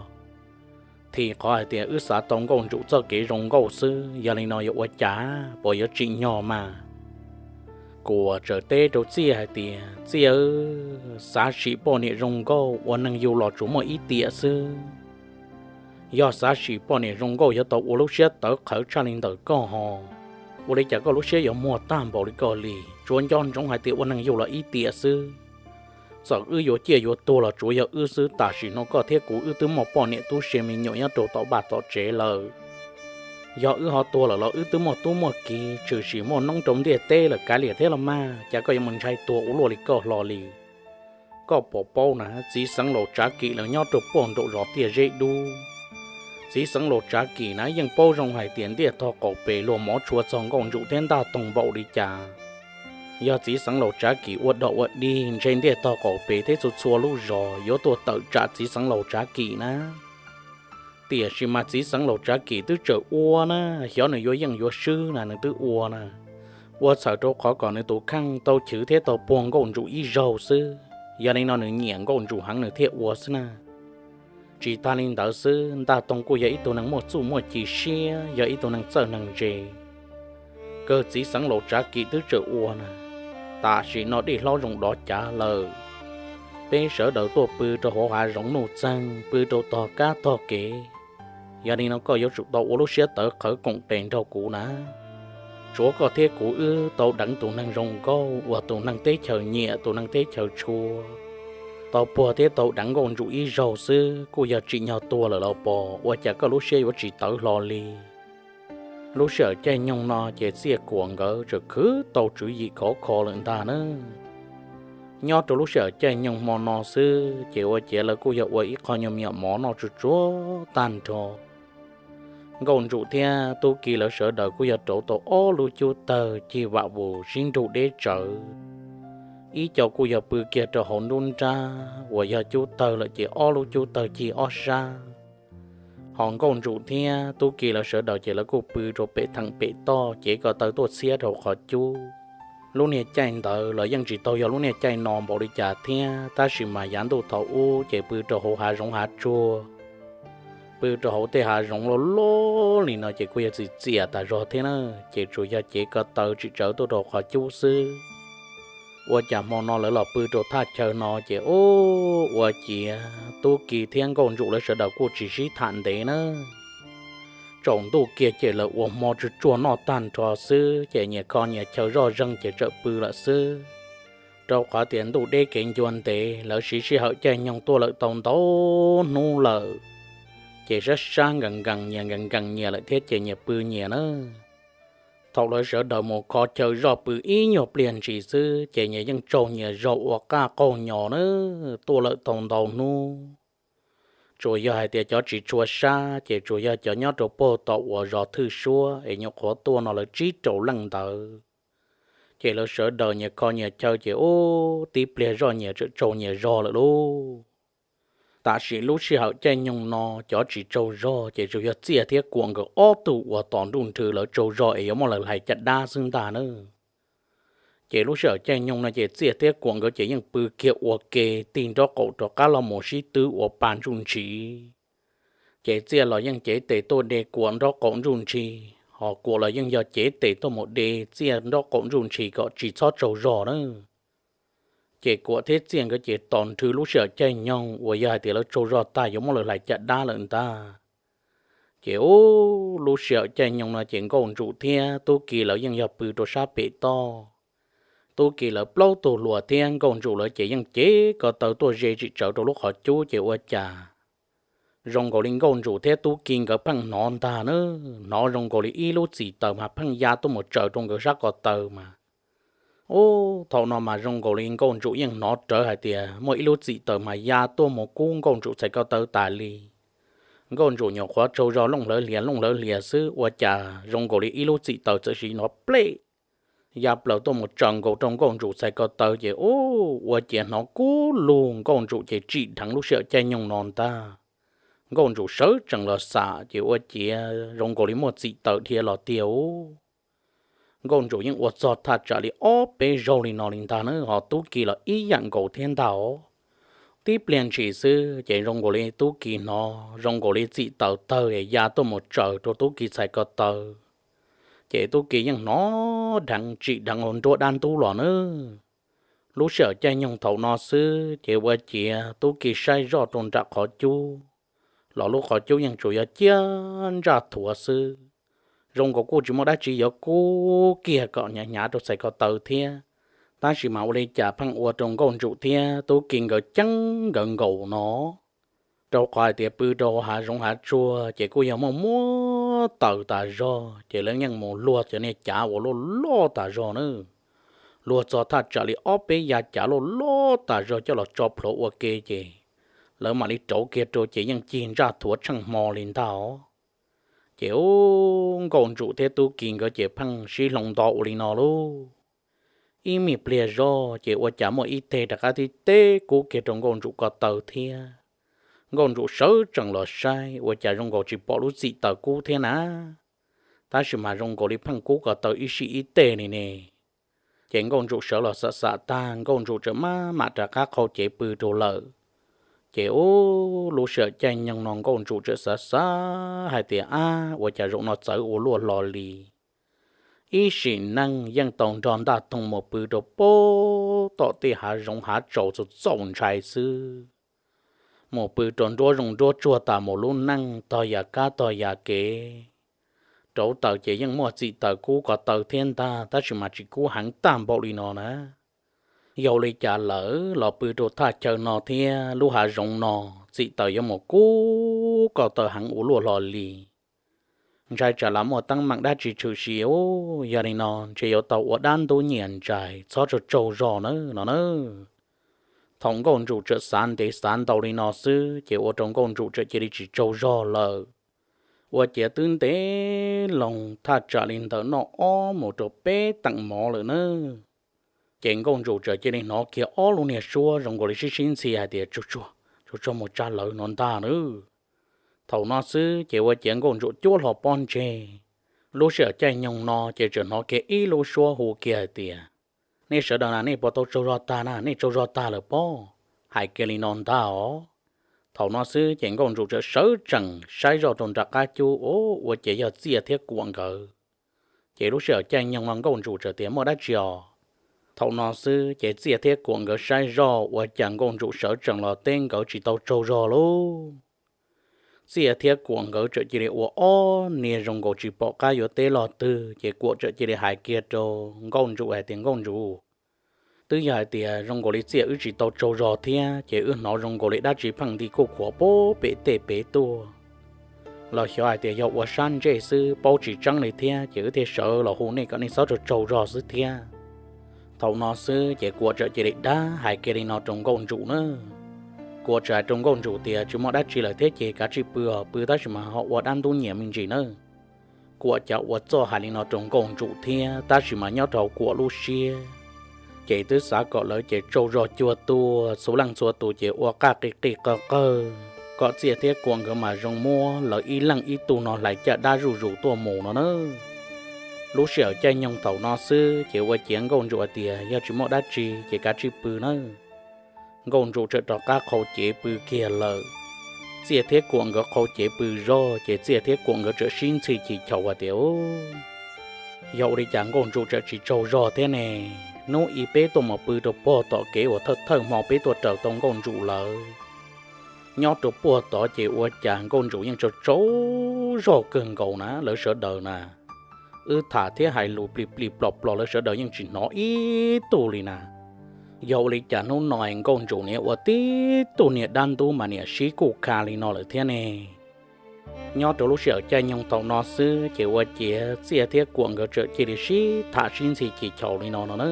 Thim qhov hais tias wb xav tau Nkauj Ntsum txoj kev zoo nkauj xwb, yog li no yuav ua cas, puas yuav tsim nyog mas? Kuam txawm teb rau Txiaj hais tias, Txiaj, xav sim poj niam zoo nkauj ua neeg yug los tsuas muaj ib tiam xwb. Yog xav sim poj niam zoo nkauj yuav tau ua lub siab tawv qhawv tshaj li ntawm koj ho. Ua li cas koj lub siab yuav muag tag npaum li koj li? Tsuas nco ntsoov hais tias ua neeg yug los ib tiam xwb. Txawm wb yuav ciaj yuav tuag los tsuav yog wb xwb, tam sim no koj thiab kuv wb twb muaj poj niam tub se me nyuam nyob rau tom vaj tom tsev lawm. Yog wb ho tuag lawm los wb twb muaj tub muaj kiv, tshwm sim muaj noob rau ntiaj teb lawm kav liam thiab los mas, cas koj yuav mus ntshai tuag ua luaj li koj hlo li? Koj puas paub na, txiv xeev laus Tsav Kim lawv nyob rau puag nraum zos Tiaj Zeb Dub. Txiv xeev laus Tsav Kim na yeej paub zoo hais tias ntiaj tog qaum pem luag mov tshua txog Nkauj Ntsum thiab Ntaj Toog npaum li cas. Yog txiv xeev laus Tsav Kim ua dog ua dig ntshe ntiaj tog qaum pem thiab txhua txhua lub zos yuav tuaj tawm tsam txiv xeev laus Tsav Kim na. Tiam sis mas txiv xeev laus Tsav Kim twb tseem ua na, xyov nws yuav yeej yuav swb na nws twb ua na. Ua txhawm rau qhov kom nws tus kheej tau chwv thiab tau puag Nkauj Ntsum ib zaug xwb, yog li no nws nyiam Nkauj Ntsum heev nws thiaj ua xwb na. Tsis tas li ntawd xwb, Ntaj Toog kuj yog ib tug neeg muaj txuj muaj ci siab, yog ib tug neeg txawj neeg ntse. Kawg txiv xeev laus Tsav Kim twb tseem ua na, tam sim no dej hlob zoo dov cav lawm. Peb sawv daws tuaj pw rau hauv hav zoov nuj txeeg, pw rau tog kab tog kev. Yog li no koj yuav tsum tau ua lub siab tawv qhawv koom tes nrog kuv na. Tsuav koj thiab kuv wb tau deev tus neeg zoo nkauj uas tus neeg teb chaws nyiam tus neeg teb chaws tshua, tau puag thiab tau deev Nkauj Ntsum ib zaug xwb kuj yog tsim nyog tuag lawm los pos, ua cas koj lub siab yuav tsis tawv hlo li? Lub sij hawm caij nyoog no ces Txiaj Kuam nkawd tseem khwv tau tswv yim khov kho lawm ntag na. Nyob rau lub sij hawm caij nyoog hmo no xwb ces ua ciav lawv kuj yog ua ib qho nyuag me nyuam mov noj tsuag tsuag tag nrho. Nkauj Ntsum thiab Tub Ki lawv sawv daws kuj yog rauv tau ob lub cub tawg cig vam vus sib nrug deb tsawv. Ib co kuj yog pw kiag rau hauv nruab nrab uas yog cub tawg lawm ces ob lub cub tawg cig ob sab. Ho Nkauj Ntsum thiab Tub Ki lawv sawv daws ces lawv kuj pw rau pem theem pem toj cev ko taw tuaj txhiab rau qhov cub. Lub niag caij ntawd los yeej tsis tau yog lub niag caij no npaum li cas thiab, tab sis mas yav ntuj thaum ub ces pw rau hauv hav zoov hav tsuag, pw rau hauv tej hav zoov loj loj li no ces kuj yog txias txias tas zog thiab na, ces tsuas yog cev ko taw tsim tsawv tuaj rau qhov cub xwb. Ua cas hmo no lawv los pw rau thaj chaw no ces ub, ua ciav Tub Ki thiab Nkauj Ntsum lawv sawv daws kuj tsis sib tham ntev na. Tsaus ntuj kiag ces lawv ua hmo tsuag tsuag noj tag nrho xwb ces nyias kho nyias chaw zoj zeeg ces txawm pw lawm xwb. Rau qhov tias ntuj deb kev ncua ntev, lawv siv sij hawm caij nyoog tuaj lawm tau ntau hnub lawm, ces sab sab nkees nkees nyias nkees nkees nyias lawm thiab ces nyias pw nyias na. Thaum lawv sawv daws mus kho chaw zoj pw ib nyuag pliag ntshis xwb ces nyias yeej tsaug nyias zog ua qaj qaug nyo na. Tuaj lawm tau ntau hnub, tsuas yog hais tias cov tsis tshua sab ces tsuas yog cov nyob rau puag tom uas zos Thwj Suab es nyuam qhuav tuaj no lawv tsib rau leej ntawd, ces lawv sawv daws nyias kho nyias chaw ces ub, tib pliag zoj nyias txawm tsaug nyias zog lawm lauj. Tam sim lub sij hawm caij nyoog no cov tsis tsaug zog ces tsuas yog Txiaj thiab Kuam nkawd ob tug uas tos nruj nrhw lawv tsaug zog es yuav muab lawv hlais caj dab xwb ntag na. Ces lub sij hawm caij nyoog no ces Txiaj thiab Kuam nkawd ces yeej pw kiag ua ke tig nraub qaum rov qab los mus sib twb ua pa ntsuj ntshis. Ces Txiaj los yeej cev tes tuaj de Kuam nraub qaum ntsuj ntshis, ho Kuam los yeej yog cev tes tuaj mus de Txiaj nraub qaum ntsuj ntshis kom tsis txhob tsaug zog na. Ces Kuam thiab Txiaj nkawd ces tos nrhw lub sij hawm caij nyoog uas yog hais tias lawv tsaug zog tag yuav muab lawv hlais caj dab lawm ntag. Ces ub, lub sij hawm caij nyoog no ces Nkauj Ntsum thiab Tub Ki lawv yeej yog pw rau sab pem toj. Tub Ki lawv plaub tug hluas thiab Nkauj Ntsum lawv ces yeej cev ko taw tuaj ze tsim tsawv rau lub qhov cub ces ua cas zoo nkaus li Nkauj Ntsum thiab Tub Ki nkawd pheej hnov ntag na, hnov zoo nkaus li ib lub txim taws mas pheej ya tuaj mus tsaws rau nkawd sab ko taw mas. Ub, thaum no mas zoo nkaus li Nkauj Ntsum yeej hnov rawv hais tias muaj ib lub txim taws mas ya tuaj mus kub Nkauj Ntsum txhais ko taw tas li. Nkauj Ntsum nyuam qhuav tsaug zog looj hlawv hlias looj hlawv hlias xwb ua cas zoo nkaus li ib lub txim taws txawm sim hnov plej ya plaws tuaj mus tsaws nkaus rau Nkauj Ntsum txhais ko taw ces ub, ua ciav hnov kub lug Nkauj Ntsum ces tsim dheev lub sij hawm caij nyoog no ntag. Nkauj Ntsum sawv tsees los xam ces ua ciav zoo nkaus li muaj txim taws dhia los tiag ub. Nkauj Ntsum yeej ua txog thaj tsam li ob peb zaug li no li ntag na, ho Tub Ki los ib yam nkaus thiab ntag os. Tib pliag ntshis xwb ces zoo nkaus li Tub Ki hnov zoo nkaus li txim taws tawg es ya tuaj mus tsaws rau Tub Ki txhais ko taw. Ces Tub Ki yeej hnov dheev tsim dheev hauv nruab dab ntub los na. Lub sij hawm caij nyoog thaum no xwb ces ua ciav Tub Ki saib zoj rau nram qhov cub los lub qhov cub yeej tsuas yog ciaj ntsaj thuav xwb. Zoo nkaus kuj tsis muaj dab tsi yuav kub kiag kom hnyav hnyav rau txhais ko taw thiab. Tab sis mas ua li cas pheej ua rau Nkauj Ntsum thiab Tub Ki nkawd ceeb nkawd nkaus no. Rau qhov hais tias pw rau hav zoov hav tsuag ces kuj yog muaj muab taws tas zog ces lawv yeej mus luag cov niag cav uas loj loj tas zog na. Luag txog thaj tsam li ob peb yav cav loj loj tas zog coj los tso plhuav ua ke ces lawv mam li rauv kiag rau ces yeej cig ntsaj thuav tsheej hmo li ntag os. Ces ub, Nkauj Ntsum thiab Tub Ki nkawd ces pheej sib hloov nto ua li no lauj. Ib me pliag zog ces ua cas muaj ib teg rov qab tib teb kub kiag rau Nkauj Ntsum ko taw thiab. Nkauj Ntsum sawv tsees los saib ua cas zoo nkaus tsis pom lub txim taws kub thiab na, tab sis mas zoo nkaus li pheej kub ko taw ib sij ib teg li ne. Ces Nkauj Ntsum sawv los xam xam tag Nkauj Ntsum txawm maj mam rov qab qhau cev pw rau lawm. Ces ub, lub sij hawm caij nyoog no Nkauj Ntsum txawm xav xav hais tias ab, ua cas zaum no txawv ua luaj hlo li. Ib sim neej yeej tau nrog Ntaj Toog mus pw rau puag tom tej hav zoov hav tsaus txaus ntshai xwb. Mus pw rau nruab zoov nruab tsuag tas mus lub neej tog yam kab tog yam kev. Rauv taws ces yeej muaj txim taws kub ko taw thiab ntag tab sis mas tsis kub heev tag npaum li no na. Yog li cas lawm los pw rau thaj chaw no thiab lub hav zoov no txim taws yuav mus kub ko taw heev ua luaj hlo li. Ntshai tsam lam muaj teeb meem dab tsi tshwm sim ub, yog li no ntshe yuav tau ua dab ntub nyiam ntsais txhob tsaug tsaug zog na no na. Thaum Nkauj Ntsum txawm xav ntev xav ntau li no xwb ces ua rau Nkauj Ntsum txawm cia li tsis tsaug zog lawm. Ua ciav twb ntev loo thaj tsam li ntawm noj ob mus rau peb teem mov lawm na, ces Nkauj Ntsum txawm cia li hnov kiag ob lub niag suab zoo nkaus li sib sib ntxhi hais tias, Tsuag tsuag, tsuag tsuag mus tsa lawv no ntag nawb. Thaum no xwb ces ua ciav Nkauj Ntsum cuab hlo pob ntseg. Lub sij hawm caij nyoog no ces txawm hnov kiag ib lub suab hu kiag hais tias, Nej sawv daws na, nej puas tau tsaug zog tag na, nej tsaug zog tag lawm pob? Hais kiag li no ntag os. Thaum no xwb ces Nkauj Ntsum txawm sawv tsees saib zoj rau nram qab cub, ua ciav yog Txiaj thiab Kuam nkawd. Ces lub sij hawm caij nyoog no Nkauj Ntsum txawm tias, Muaj dab tsi os? Thaum no xwb ces Txiaj thiab Kuam nkawd saib zoj ua cas Nkauj Ntsum sawv tsees los teb nkawd tsis tau tsaug zog lauj. Txiaj thiab Kuam nkawd txawm cia li ua ob niag zoo nkaus tsis pom qab yuav teb lo twg, ces Kuam txawm cia li hais kiag rau Nkauj Ntsum hais tias, Nkauj Ntsum, twb yog hais tias zoo nkaus li Txiaj wb tsis tau tsaug zog thiab ces wb hnov zoo nkaus li dab tsi pheej nti kuj khuav pub pem tej pem tuaj, los xyov hais tias yog ua sab ntsej xwb paub tsis tseeb li thiab ces wb thiaj sawv los hu nej kom nej txhob tsaug tsaug zog xwb thiab. Thaum no xwb ces Kuam txawm cia li dag hais kiag li no rau Nkauj Ntsum na. Kuam txawm hais rau Nkauj Ntsum tias, Tsis muaj dab tsi lawm thiab ces kav tsij pw os, pw tab sis mas ho ua dab ntub nyias me ntsis nawb. Kuam cas ua txuj hais li no rau Nkauj Ntsum thiab, tab sis mas nyob rau Kuam lub siab ces twb xav kom lawv ces tsaug zog cuag tuaj, txhua leej txhua tus ces ua qaj qig qig qawg qawg, kom Txiaj thiab Kuam nkawd mas zoo muab lawv ib leej ib tug no hlais caj dab zuj zus tuaj mus no na. Lub sij hawm caij nyoog thaum no xwb ces ua ciav Nkauj Ntsum hais tias, Yog tsis muaj dab tsi ces kav tsij pw nawb. Nkauj Ntsum txawm rov qab qhau cev pw kiag lawm. Txiaj thiab Kuam nkawd qhau cev pw zog ces Txiaj thiab Kuam nkawd txawm sib ntxhi chim chaum hais tias, Yog ua li cas Nkauj Ntsum txawm tsis tsaug zog thiab ne? Hnub ib peb tuaj mus pw rau puag tom kev uas thawj thawj hmo peb tuaj raws tau Nkauj Ntsum lawv. Nyob rau puag tod ces ua cas Nkauj Ntsum yeej tsaug tsaug zog kawg nkaus na, lawv sawv daws na. Wb tham thiab hais lus plig plig plom plom lawv sawv daws yeej tsis hnov ib tug li na. Yog ua li cas hnub no Nkauj Ntsum niag ua tib tug niag dab ntub mas niam sib kuj kha li no lawm thiab ne? Nyob rau lub sij hawm caij nyoog thaum no xwb ces ua ciav Txiaj thiab Kuam nkawd txawm cia li sib tham sib ntxhi chim chaum li no no na.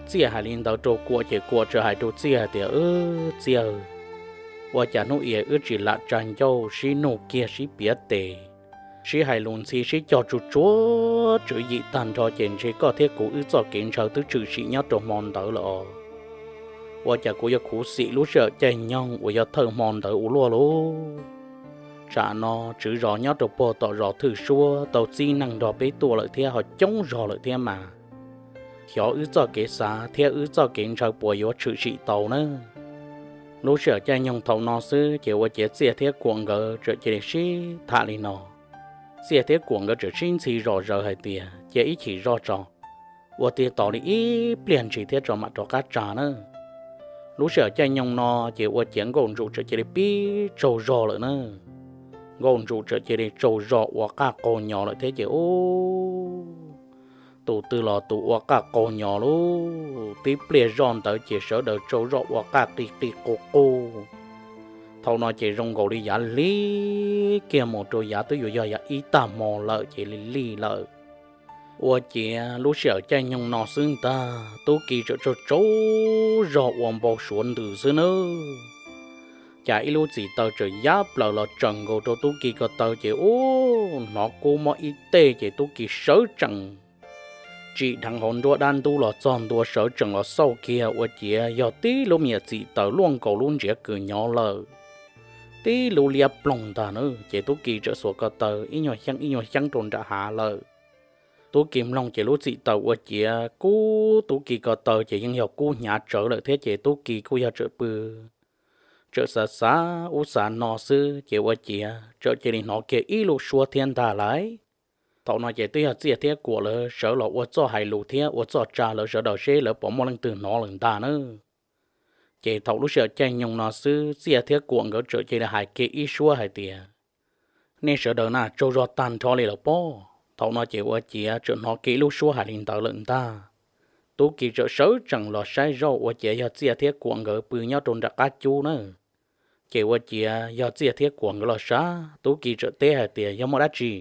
Txiaj hais li ntawd rau Kuam ces Kuam txawm hais rau Txiaj hais tias, Txiaj, ua cas hnub i wb tsis lam tsa ncauj sib nug kiag sib piav tes, sib hais lus ntxhi sib cog tsuj tsuav tswv yim tag nrho ces ntshe koj thiab kuv wb txoj kev ntshaw twb tshwm sim nyob rau hmo ntawd lawm os. Ua cas kuv yuav khuv xim lub sij hawm caij nyoog uas yog thawj hmo ntawd ua luaj lauj? Tsam no tswv zos nyob rau puag tom zos Thwj Suab tau txib neeg nrog peb tuaj lawm thiab ho coob zog lawm thiab mas. Xyov wb txoj kev xav thiab wb txoj kev ntshaw puas yuav tshwm sim tau na. Lub sij hawm caij nyoog thaum no xwb ces ua ciav Txiaj thiab Kuam nkawd txawm cia li sib tham li no. Txiaj thiab Kuam nkawd txawm sib ntxhi zom zaws hais tias, Cia ib chim zoj tso, ua tig tos li ib pliag ntshis thiab tso mam rov qab tsa na. Lub sij hawm caij nyoog no ces ua ciav Nkauj Ntsum txawm cia li pib tsaug zog lawm na. Nkauj Ntsum txawm cia li tsaug zog ua qaj qaug nyo lawm thiab ces ub, tus twg los tus ua qaj qaug nyo lauj. Tib pliag zoj ntawd ces sawv daws tsaug zog ua qaj qig qig qug qug. Thaum no ces zoo nkaus li yav lig kiag mus rau yav twb yuav yog yav ib tag hmo lawm ces lig lig lawm. Ua ciav lub sij hawm caij nyoog no xwb ntag Tub Ki txawm tsaug tsaug zog ua npau suav ntws xwb nawb. Cas ib lub txim taws txawm yab plaws los tsaws nkaus rau Tub Ki ko taw ces ub, hnov kub mob ib teg ces Tub Ki sawv tsees tsim dheev hauv nruab dab ntub los txog ntua sawv tsees los xauj kiag ua ciav yog tib lub me nyuam txim taws luaj nkaus lub ntsiav kws nyob lawm. Tib lub liab ploog ntag na ces Tub Ki txawm xuas ko taw ib nyuag xyeeb ib nyuag xyeeb rau nram hav lawm. Tub Ki mloog ces lub txim taws ua ciav kub Tub Ki ko taw ces yeej yog kub hnyav tsawv lawm thiab ces Tub Ki kuj yog txawm pw, txawm xav xav ub xav no xwb ces ua ciav txawm cia li hnov kiag ib lub suab thiab ntag lauj. Thaum no ces twb yog Txiaj thiab Kuam lawv sawv los ua txoj hais lus thiab ua txoj tsa lawv sawv daws seb lawv puas muaj leej twg hnov lawm ntag na. Ces thaum lub sij hawm caij nyoog no xwb Txiaj thiab Kuam nkawd txawm cia li hais kiag ib suab hais tias, Nej sawv daws na tsaug zog tag nrho li lawm pob? Thaum no ces ua ciav txawm hnov kiag ib lub suab hais li ntawd lawm ntag. Tub Ki txawm sawv tsees los saib zoj ua ciav yog Txiaj thiab Kuam nkawd pw nyob rau nram qab cub na. Ces ua ciav yog Txiaj thiab Kuam nkawd los saib Tub Ki txawm teb hais tias, Yog muaj dab tsi?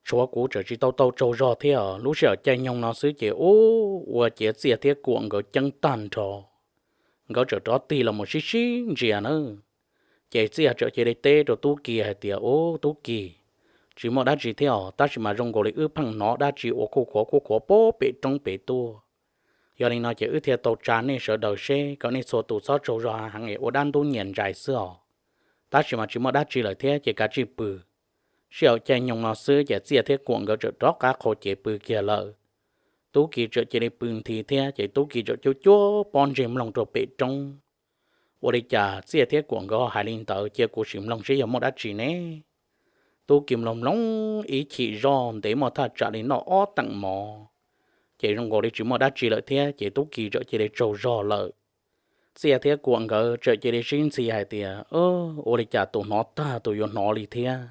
Tshuav kuv txawm tsis tau tau tsaug zog thiab. Lub sij hawm caij nyoog no xwb ces ub, ua ciav Txiaj thiab Kuam nkawd ceeb tag nrho, nkawd txawm rov tig los mus sib sib ntsia na. Ces Txiaj txawm cia li teb rau Tub Ki hais tias, Ub, Tub Ki, tsis muaj dab tsi thiab os, tab sis mas zoo nkaus li wb pheej hnov dab tsi ua kuj khuav kuj khuav puag pem roob pem tuaj. Yog li no ces wb thiaj tau tsa nej sawv daws seb kom nej txhua tus txhob tsaug zog heev es ua dab ntub nyias ntsais xwb os. Tab sis mas tsis muaj dab tsi lawm thiab ces kav tsij pw. Sij hawm caij nyoog no xwb ces Txiaj thiab Kuam nkawd txawm rov qab qhau cev pw kiag lawm. Tub Ki txawm cia li pw nthi thiab ces Tub Ki txawm cuab cuab pob ntseg mloog rau pem roob. Ua li cas Txiaj thiab Kuam nkawd ho hais li ntawd, cia kuv sim mloog seb yog muaj dab tsi ne. Tub Ki mloog mloog ib chim zoj ntev muaj thaj tsam li noj ob teem mov, ces zoo nkaus li tsis muaj dab tsi lawm thiab ces Tub Ki txawm cia li tsaug zog lawm. Txiaj thiab Kuam nkawd txawm cia li sib ntxhi hais tias, Ua li cas tus hnov tag tus yuav hnov li thiab?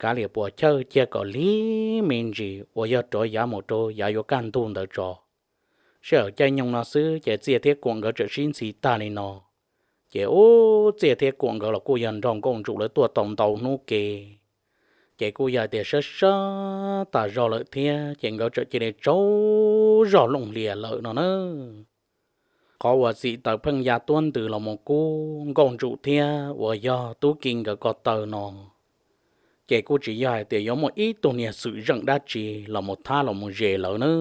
Kav liam puas chawj cia kom lig me ntsis uas yog rov yav mus rau yav yuav kaj ntug ntawd tso. Sij hawm caij nyoog no xwb ces Txiaj thiab Kuam nkawd txawm sib ntxhi tag li no. Ces ub, Txiaj thiab Kuam nkawd los kuj yog nrog Nkauj Ntsum lawv tuaj tau ntau hnub ke, ces kuj yog tias sab sab tas zog lawm thiab ces nkawd txawm cia li tsaug zog looj hlias lawm no na. Qhov uas txim taws pheej ya tuab ntws los mus kub Nkauj Ntsum thiab uas yog Tub Ki nkawd ko taw no, ces kuj tsis yog hais tias yuav muaj ib tug niag xwm zeej dab tsi los mus thab los mus zes lawv na,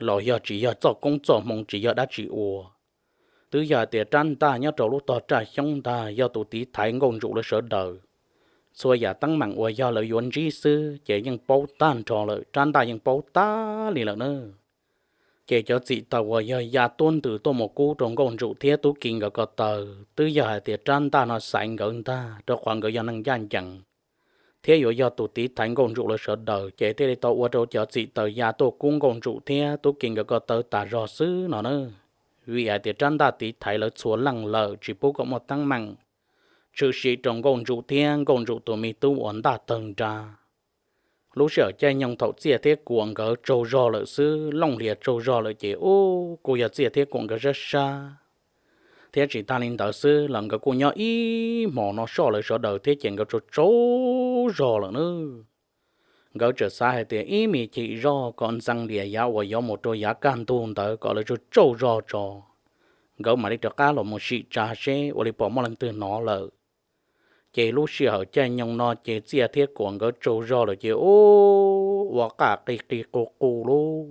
los yog tsis yog txoj koob txoj hmoo tsis yog dab tsi ua. Twb yog hais tias rab ntaj nyob rau lub tog raj xyoob ntag yog tus tiv thaiv Nkauj Ntsum lawv sawv daws. Txhua yam teeb meem uas yog lawv yuav ntsib xwb ces yeej paub tag nrho lawm, rab ntaj yeej paub tag li lawm na. Ces cov txim taws uas yog ya tuab ntws tuaj mus kub rau Nkauj Ntsum thiab Tub Ki nkawd ko taw twb yog hais tias rab ntaj no xaiv nkawd ntag, rau qhov nkawd yog neeg ncaj ncees thiab yuav yog tus tiv thaiv Nkauj Ntsum lawv sawv daws, ces thiaj li tau ua rau cov txim taws ya tuaj kub Nkauj Ntsum thiab Tub Ki nkawd ko taw tas zog xwb no na. Vim hais tias rab ntaj tiv thaiv lawv txhua leej lawm tsis pub kom muaj teeb meem tshwm sim rau Nkauj Ntsum thiab Nkauj Ntsum tus me tub uas ntaj tawg nra. Lub sij hawm caij nyoog thaum Txiaj thiab Kuam nkawd tsaug zog lawm xwb, looj hlias tsaug zog lawm ces ub, kuj yog Txiaj thiab Kuam nkawd sab sab. Thiab tsis tag li ntawd xwb los nkawd kuj nyob ib hmos no soj lawv sawv daws thiab ces nkawd tsaug tsaug zog lawm na. Nkawd txawm xav hais tias ib me chim zoj kom ntxeev lias yav uas yuav mus rau yav kaj ntug ntawd kom lawv tsaug tsaug zog tso, nkawd mam li rov qab los mus sim tsa seb ua li puas muaj leej twg hnov lawm. Ces lub sij hawm caij nyoog no ces Txiaj thiab Kuam nkawd tsaug zog lawm ces ub, ua qaj qig qig qus qus lauj.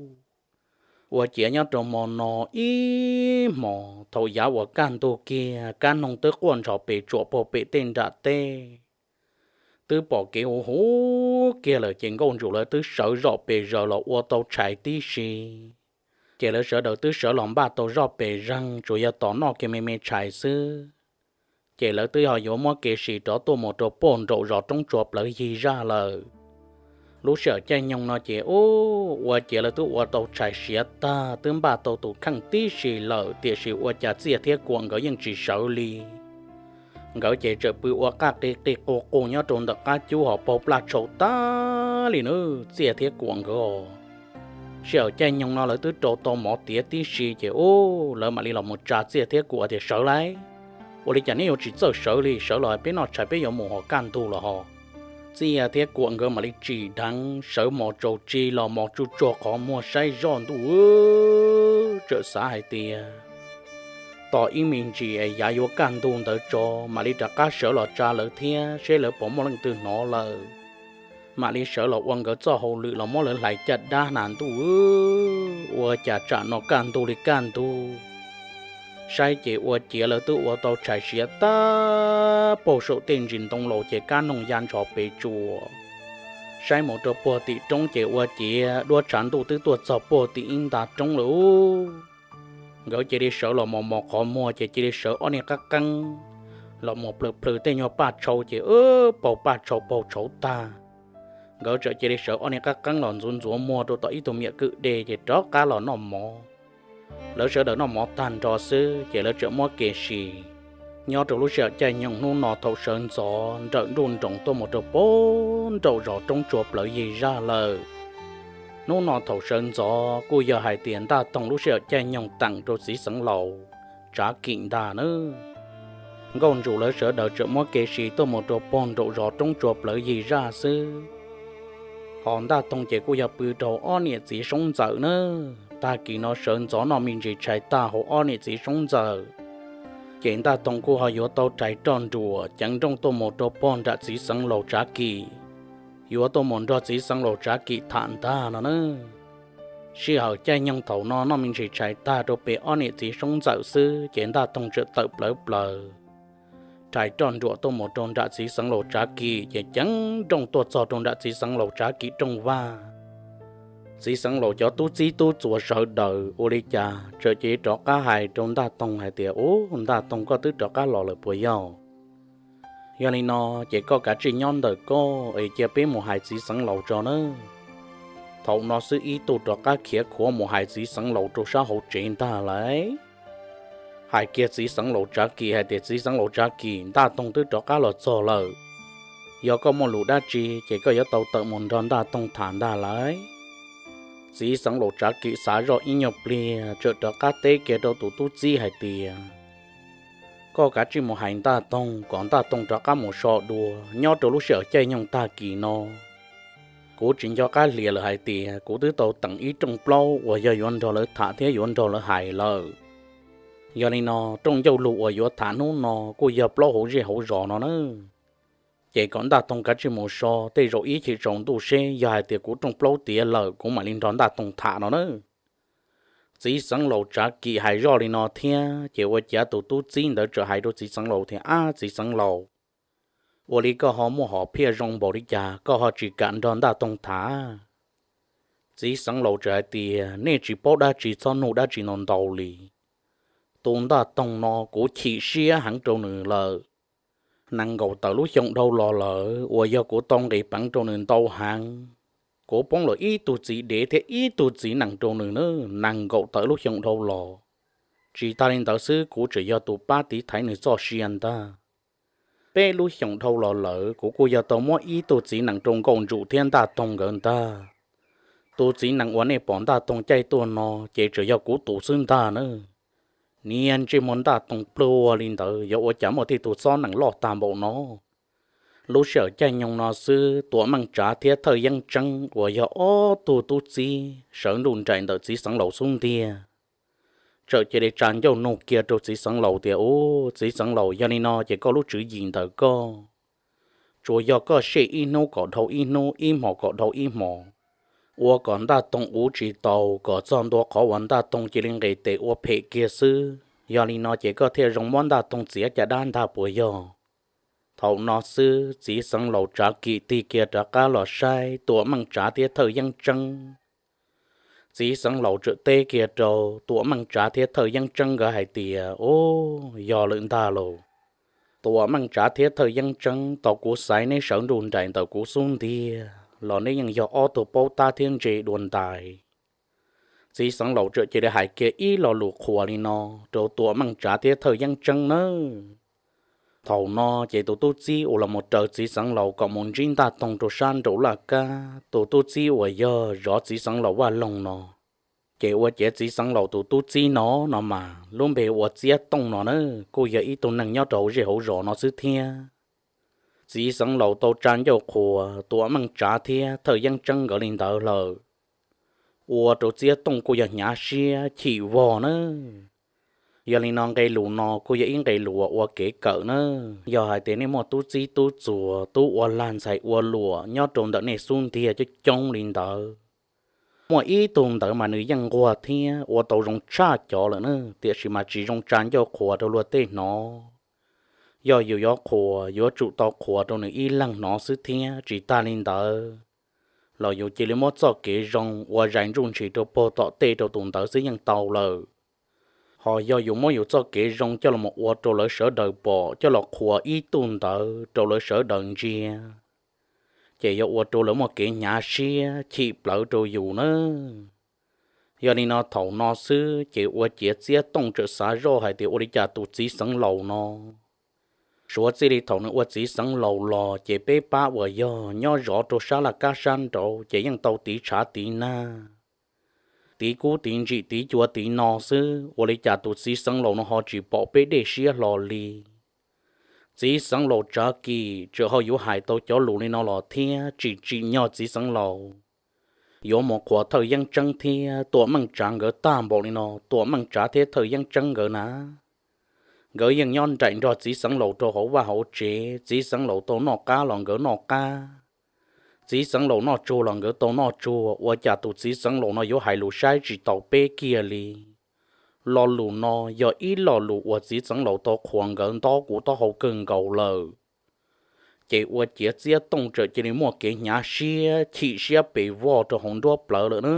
Ua ciav nyob rau hmo no ib hmos thaum yav uas kaj ntug kiag, kab noog twb quaj ntsho pes tsuam puag pem tej nram teb, twb pom kev huv huv kiag lawm ces Nkauj Ntsum lawv twb sawv zom pes zaws los ua tau tshais tib si. Ces lawv sawv daws twb sawv los npaj tau zoj pes zeeg, tsuas yog tos noj kiag me me tshais xwb. Ces lawv twb ho yuav muab kev sim rov tuaj mus rau puag nraum zos roob tsua plawv yig zaj lawm. Lub sij hawm caij nyoog no ces ub, ua ciav lawv twb ua tau tshais siav tag, twb npaj tau tus kheej tib si lawm, tiam sis ua cas Txiaj thiab Kuam nkawd yeej tsis sawv li. Nkawd ces txawm pw ua qaj qig qig qus qus nyob rau ntawm qab cub ho paug plaj tshau tag li na, Txiaj thiab Kuam nkawd. Sij hawm caij nyoog no lawv twb rau tau mov tiav tib si ces ub, lawv mam li los mus tsa Txiaj thiab Kuam tias, Sawv lauj, ua li cas neb yuav tsis txawj sawv li? Sawv los peb noj tshais peb yuav mus ho kaj ntug los ho. Txiaj thiab Kuam nkawd mam li tsim dheev sawv mos tsaus tsi los mos tsuj tsuag qhov muag saib zoj ntuj, txawm xav hais tias tos ib me ntsis es yav yuav kaj ntug ntawd tso mam li rov qab sawv los tsa lawv thiab seb lawv puas muaj leej twg hnov lawm. Mam li sawv los ua nkawd txoj hauj lwm los muab lawv hlais caj dab hnav ntuj, ua cas tsam no kaj ntug li kaj ntug. Saib ces ua ciav lawv twb ua tau tshais siav tag, paug saum tej ntsis ntoo laus ces kab noog ya ntsho pes tsuam. Saib mus rau puag tim roob ces ua ciav duab tshav ntuj twb tuaj txog puag tim ib nta roob lawm. Nkawd cia li sawv los mos mos qhov muag ces cia li sawv ob niag qab qeeb los mus plhws plhws tej nyuag paj tshau ces paug paj tshau paug tshauv tag. Nkawd txawm cia li sawv ob niag qab qeeb los ntxuav ntxuav muag rau tom ib tug miam kwj de ces rov qab los noj mov. Lawv sawv daws noj mov tag nrho xwb ces lawv txawm muab kev sim. Nyob rau lub sij hawm caij nyoog hnub no thaum sawv ntxov nrawm nruj nroos tuaj mus rau puag nraum zos roob tsua plawv yig zaj lawm. Hnub no thaum sawv ntxov kuj yog hais tias Ntaj Toog lub sij hawm caij nyoog teem rau txiv xeev laus Tsav Kim ntag nawb. Nkauj Ntsum lawv sawv daws txawm muab kev sim tuaj mus rau puag nraum zos roob tsua plawv yig zaj xwb. Ho Ntaj Toog ces kuj yog pw rau ob niam txiv Soob Ntxawm nawb. Tag kis no sawv ntxov noj me ntsis tshais tag hauv ob niam txiv Soob Ntxawm, ces Ntaj Toog kuj ho yuav tau rais roj nruas ceev nrooj tuaj mus rau puag nram txiv xeev laus Tsav Kim. yuav tuaj mus nrog txiv xeev laus Tsav Kim tham ntag no na. Sij hawm caij nyoog thaum no noj me ntsis tshais tag rau pem ob niam txiv Soob Ntxawm xwb ces Ntaj Toog txawm tawm plawv plaws rhais roj nruam tuaj mus rau nram txiv xeev laus Tsav Kim ces ceev nrooj tuaj txog rau nram txiv xeev laus Tsav Kim rooj vag. Txiv xeev laus cov tub txib tub txuas sawv daws ua li cas txawm cia li rov qab hais rau Ntaj Toog hais tias, Ub, Ntaj Toog, koj twb rov qab los lawm puas yog? Yog li no ces koj kav tsij nyob ntawm koj es cia peb mus hais txiv xeev laus tso nawb. Thaum no xwb ib tug rov qab khiav khuav mus hais txiv xeev laus rau sab hauv tsev ntag lauj. Hais kiag txiv xeev laus Tsav Kim hais tias, Txiv xeev laus Tsav Kim, Ntaj Toog twb rov qab los txog lawm. Yog koj muaj lus dab tsi ces koj yuav tau tawm mus nrog Ntaj Toog tham ntag lauj. Txiv xeev laus Tsav Kim xav zoj ib nyuag pliag txawm rov qab teb kiag rau tus tub txib hais tias, Koj kav tsij mus hais Ntaj Toog kom Ntaj Toog rov qab mus so dua. Nyob rau lub sij hawm caij nyoog tag kis no, kuv tsis nco qab hlias lawm hais tias kuv twb tau teem ib rooj plaub uas yog yuav nrog lawv tham thiab yuav nrog lawv hais lawm. Yog li no, rooj ncauj lus uas yuav tham hnub no kuj yog plaub hauv zej hauv zos no na. Ces kom Ntaj Toog kav tsij mus so, tej zaum ib chim tsaus ntuj seb yog hais tias kuv rooj plaub tiav lawm kuv mam li nrog Ntaj Toog tham no na. Txiv xeev laus Tsav Kim hais zoj li no thiab ces ua ciav tus tub txib ntawd txawm hais rau txiv xeev laus tias, Ab, txiv xeev laus, ua li koj ho muaj hom phiaj zoo npaum li cas koj ho tsis kam nrog Ntaj Toog tham? Txiv xeev laus txawm hais tias, Nej tsis paub dab tsi txhob nug dab tsi no ntau li. Tus Ntaj Toog no kuv chim siab heev rau nws lawm. Nees nkaum tawm lub xyoo dhau los lawm uas yog kuv tau nqis peev rau nws ntau heev. Kuv poob lawm ib tug txiv dev thiab ib tug txiv nees rau nws na, nees nkaum tawm lub xyoo dhau los. Tsis tas li ntawd xwb, kuv tseem yog tus pab tiv thaiv nws txoj sia ntag. Peb lub xyoos dhau los lawm kuv kuj yog tau muab ib tug txiv nees rau Nkauj Ntsum thiab Ntaj Toog nkawd ntag. Tus txiv nees uas nej pom Ntaj Toog caij tuaj no ces tseem yog kuv tus xwb ntag na. Niag ntsej muag Ntaj Toog pluag li ntawd yuav ua cas muaj tej tug xob nees loj tag npaum no. Lub sij hawm caij nyoog no xwb Tuam Meej Tsav thiab Thawj Yeeb Tseeb uas yog ob tug tub txib sawv nruj nraim ntawm txiv xeev laus xub ntiag txawm cia li tsa ncauj nug kiag rau txiv xeev laus tias, Ub, txiv xeev laus, yog li no ces koj lub tswv yim ntawm koj tsuas yog koj sij ib hnub kom dhau ib hnub, ib hmos kom dhau ib hmos, ua kom Ntaj Toog uv tsis tau, kom txog ntua qhov uas Ntaj Toog cia li nqis tes ua phem kiag xwb. Yog li no ces koj thiaj zoo muab Ntaj Toog txiav caj dab ntag puas yog? Thaum no xwb txiv xeev laus Tsav Kim tig kiag rov qab los saib Tuam Meej Tsav thiab Thawj Yeeb Tseeb. Txiv xeev laus txawm teb kiag rau Tuam Meej Tsav thiab Thawj Yeeb Tseeb nkawd hais tias, Ub, yog lawm ntag lauj. Tuam Meej Tsav thiab Thawj Yeeb Tseeb, tau kuv xaiv neb sawv nruj nraim ntawm kuv xub ntiag los neb yeej yog ob tug paub tab thiab ntse dua ntais. Txiv xeev laus txawm cia li hais kiag ib lo lus qhuas li no rau Tuam Meej Tsav thiab Thawj Yeeb Tseeb nawb. Thaum no ces tus tub txib uas los mus raws txiv xeev laus kom mus ntsib Ntaj Toog rau sab nraum laj kab, tus tub txib uas yog zov txiv xeev laus vaj loog no, ces ua ciav txiv xeev laus tus tub txib no no mas lub npe ua Txiab Tooj no na, kuj yog ib tug neeg nyob rau hauv zej hauv zos no xwb thiab. Txiv xeev laus tau tsa ncauj qhuas Tuam Meej Tsav thiab Thawj Yeeb Tseeb nkawd li ntawd lawm, ua rau Txiab Tooj kuj yog hnyav siab chim vog na. Yog li no nqe lus no kuj yog ib nqe lus uas ua kev kawm na. Yog hais tias nej muaj tub txib tub txuas, tub ua lag ntxhais ua luam nyob rau ntawm nej xub ntiag coob coob li ntawd, muaj ib tug ntawd mas nws yeej nquag thiab ua tau zoo tshaj cov lawm na, tiam sis mas tsis zoo tsa ncauj qhuas rau luag tej hnov. Yog yus yuav qhuas yuav tsum tau qhuas rau nws ib leeg hnov xwb thiab. Tsis tas li ntawd los yus cia li muab txoj kev zoo ua zais ntsuj ntshis rau puag tom tej rau tus ntawd xwb yeej tau lawm. Ho yog yus muab yus txoj kev zoo coj los ua rau lawv sawv daws pom, coj los qhuas ib tug ntawd rau lawv sawv daws ntsia, ces yuav ua rau lawv muaj kev hnyav siab chim plawv rau yus na. Yog li no thaum no xwb ces ua ciav Txiab Tooj txawm xav zoj hais tias ua li cas tus txiv xeev laus no, suav txij li thaum nws ua txiv xeev laus los ces peb pab uas yog nyob zov rau sab laj kab sab nraud ces yeej tau tiv tshav tiv nag, tiv kub tiv ntsim tiv cua tiv no xwb, ua li cas tus txiv xeev laus no ho tsis pom peb dej siab hlo li. Txiv xeev laus Tsav Kim txawm ho yuav hais tau cov lus li no los thiab tsis tsim nyog txiv xeev laus yuav mus qhuas Thawj Yeeb Tseeb thiab Tuam Meej Tsav nkawd tag npaum li no. Tuam Meej Tsav thiab Thawj Yeeb Tseeb nkawd na, nkawd yeej nyob nraim nrog txiv xeev laus rau hauv vaj hauv tsev, txiv xeev laus tau noj qab los nkawd noj qab, Txiv xeev laus noj tsuag los nkawd tau noj tsuag, ua cas tus txiv xeev laus no yuav hais lus saib tsis taus peb kiag li. Lo lus no yog ib lo lus uas txiv xeev laus tau qhuas nkawd nto kuv taub hau kawg nkaus lawm. Ces ua ciav Txiab Tooj txawm cia li muaj kev hnyav siab chim siab pes vog rau hauv nruab plawv lawm na.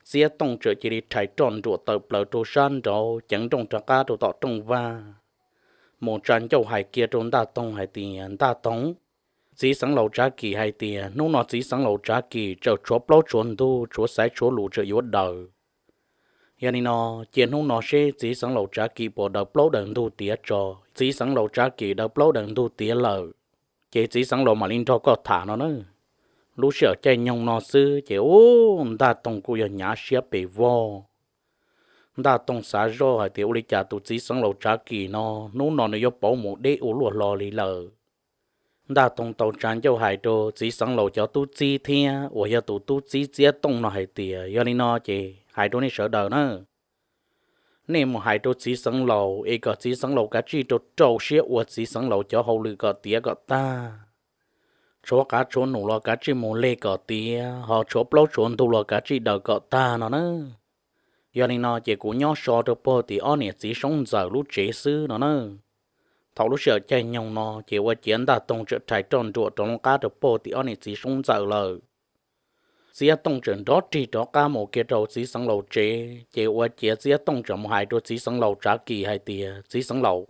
Txiab Tooj txawm cia li rhais roj nruam tawm plaws rau sab nraud, ceev nrooj rov qab rau tom rooj vag, mus tsa ncauj hais kiag rau Ntaj Toog hais tias, Ntaj Toog, txiv xeev laus Tsav Kim hais tias hnub no txiv xeev laus Tsav Kim txawm tshuav plaub tshuav ntug, tshuav xaiv tshuav lus txawm yuav daws. Yog li no, cia hnub no seb txiv xeev laus Tsav Kim puas daws plaub daws ntug tiav tso. Txiv xeev laus Tsav Kim daws plaub daws ntug tiav lawm, ces txiv xeev laus mam li nrog koj tham no na. Lub sij hawm caij nyoog no xwb ces ub, Ntaj Toog kuj yog hnyav siab pes vog. Ntaj Toog xav zoj hais tias ua li cas tus txiv xeev laus Tsav Kim no hnub no nws yuav pauv mus deb ua luaj hlo li lawm. Ntaj Toog tau tsa ncauj hais rau txiv xeev laus cov tub txib thiab uas yog tus tub txib Txiab Tooj no hais tias, yog li no ces hais rau nej sawv daws na, nej mus hais rau txiv xeev laus es kom txiv xeev laus kav tsij rau rau siab ua txiv xeev laus cov hauj lwm kom tiav kom tag. Tshuav qav tshuav num los kav tsij mus leg kom tiav, ho tshuav plaub tshuav ntug los kav tsij daws kom tag no na. Yog li no ces kuv nyob so rau puag tim ob niam txiv Soob Ntxawm lub tsev xwb no na. Thaum lub sij hawm caij nyoog no ces ua ciav Ntaj Toog txawm rhais roj nruam rov loo qab rau puag tim ob niam txiv Soob Ntxawm lawm. Txiab Tooj txawm nrov rig rov qab mus kiag rau txiv xeev laus tsev, ces ua ciav Txiab Tooj txawm mus hais rau txiv xeev laus Tsav Kim hais tias, txiv xeev laus,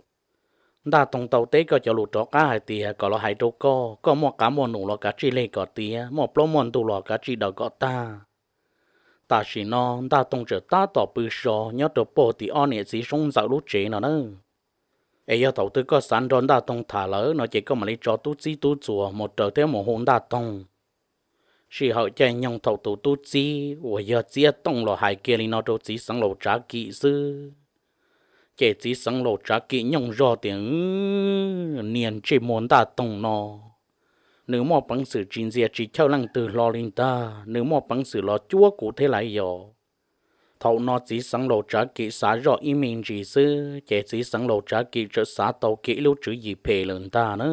Ntaj Toog tau teb koj cov lus rov qab hais tias kom los hais rau koj, koj muaj qav muaj num los kav tsij leg kom tiav, muaj plaub muaj ntug los kav tsij daws kom tag. Tam sim no Ntaj Toog txawm tab tom pw so nyob rau puag tim ob niam txiv Soob Ntxawm lub tsev no na. Es yog thaum twg koj xav nrog Ntaj Toog tham lawm no ces koj mam li tso tub txib tub txuas mus raws thiab mus hu Ntaj Toog. Sij hawm caij nyoog thaum tus tub txib uas yog Txiab Tooj los hais kiag li no rau txiv xeev laus Tsav Kim xwb, ces txiv xeev laus Tsav Kim nyooj zog tias, niag ntsej muag Ntaj Toog no, nws muaj peev xwm tsis ntxias tsis chawj leej twg hlo li ntag, nws muaj peev xwm los cuab kuv thiab lauj yom. Thaum no txiv xeev laus Tsav Kim xav zoj ib me ntsis xwb ces txiv xeev laus Tsav Kim txawm xav tau kiag ib lub tswv yim phem lawm ntag na.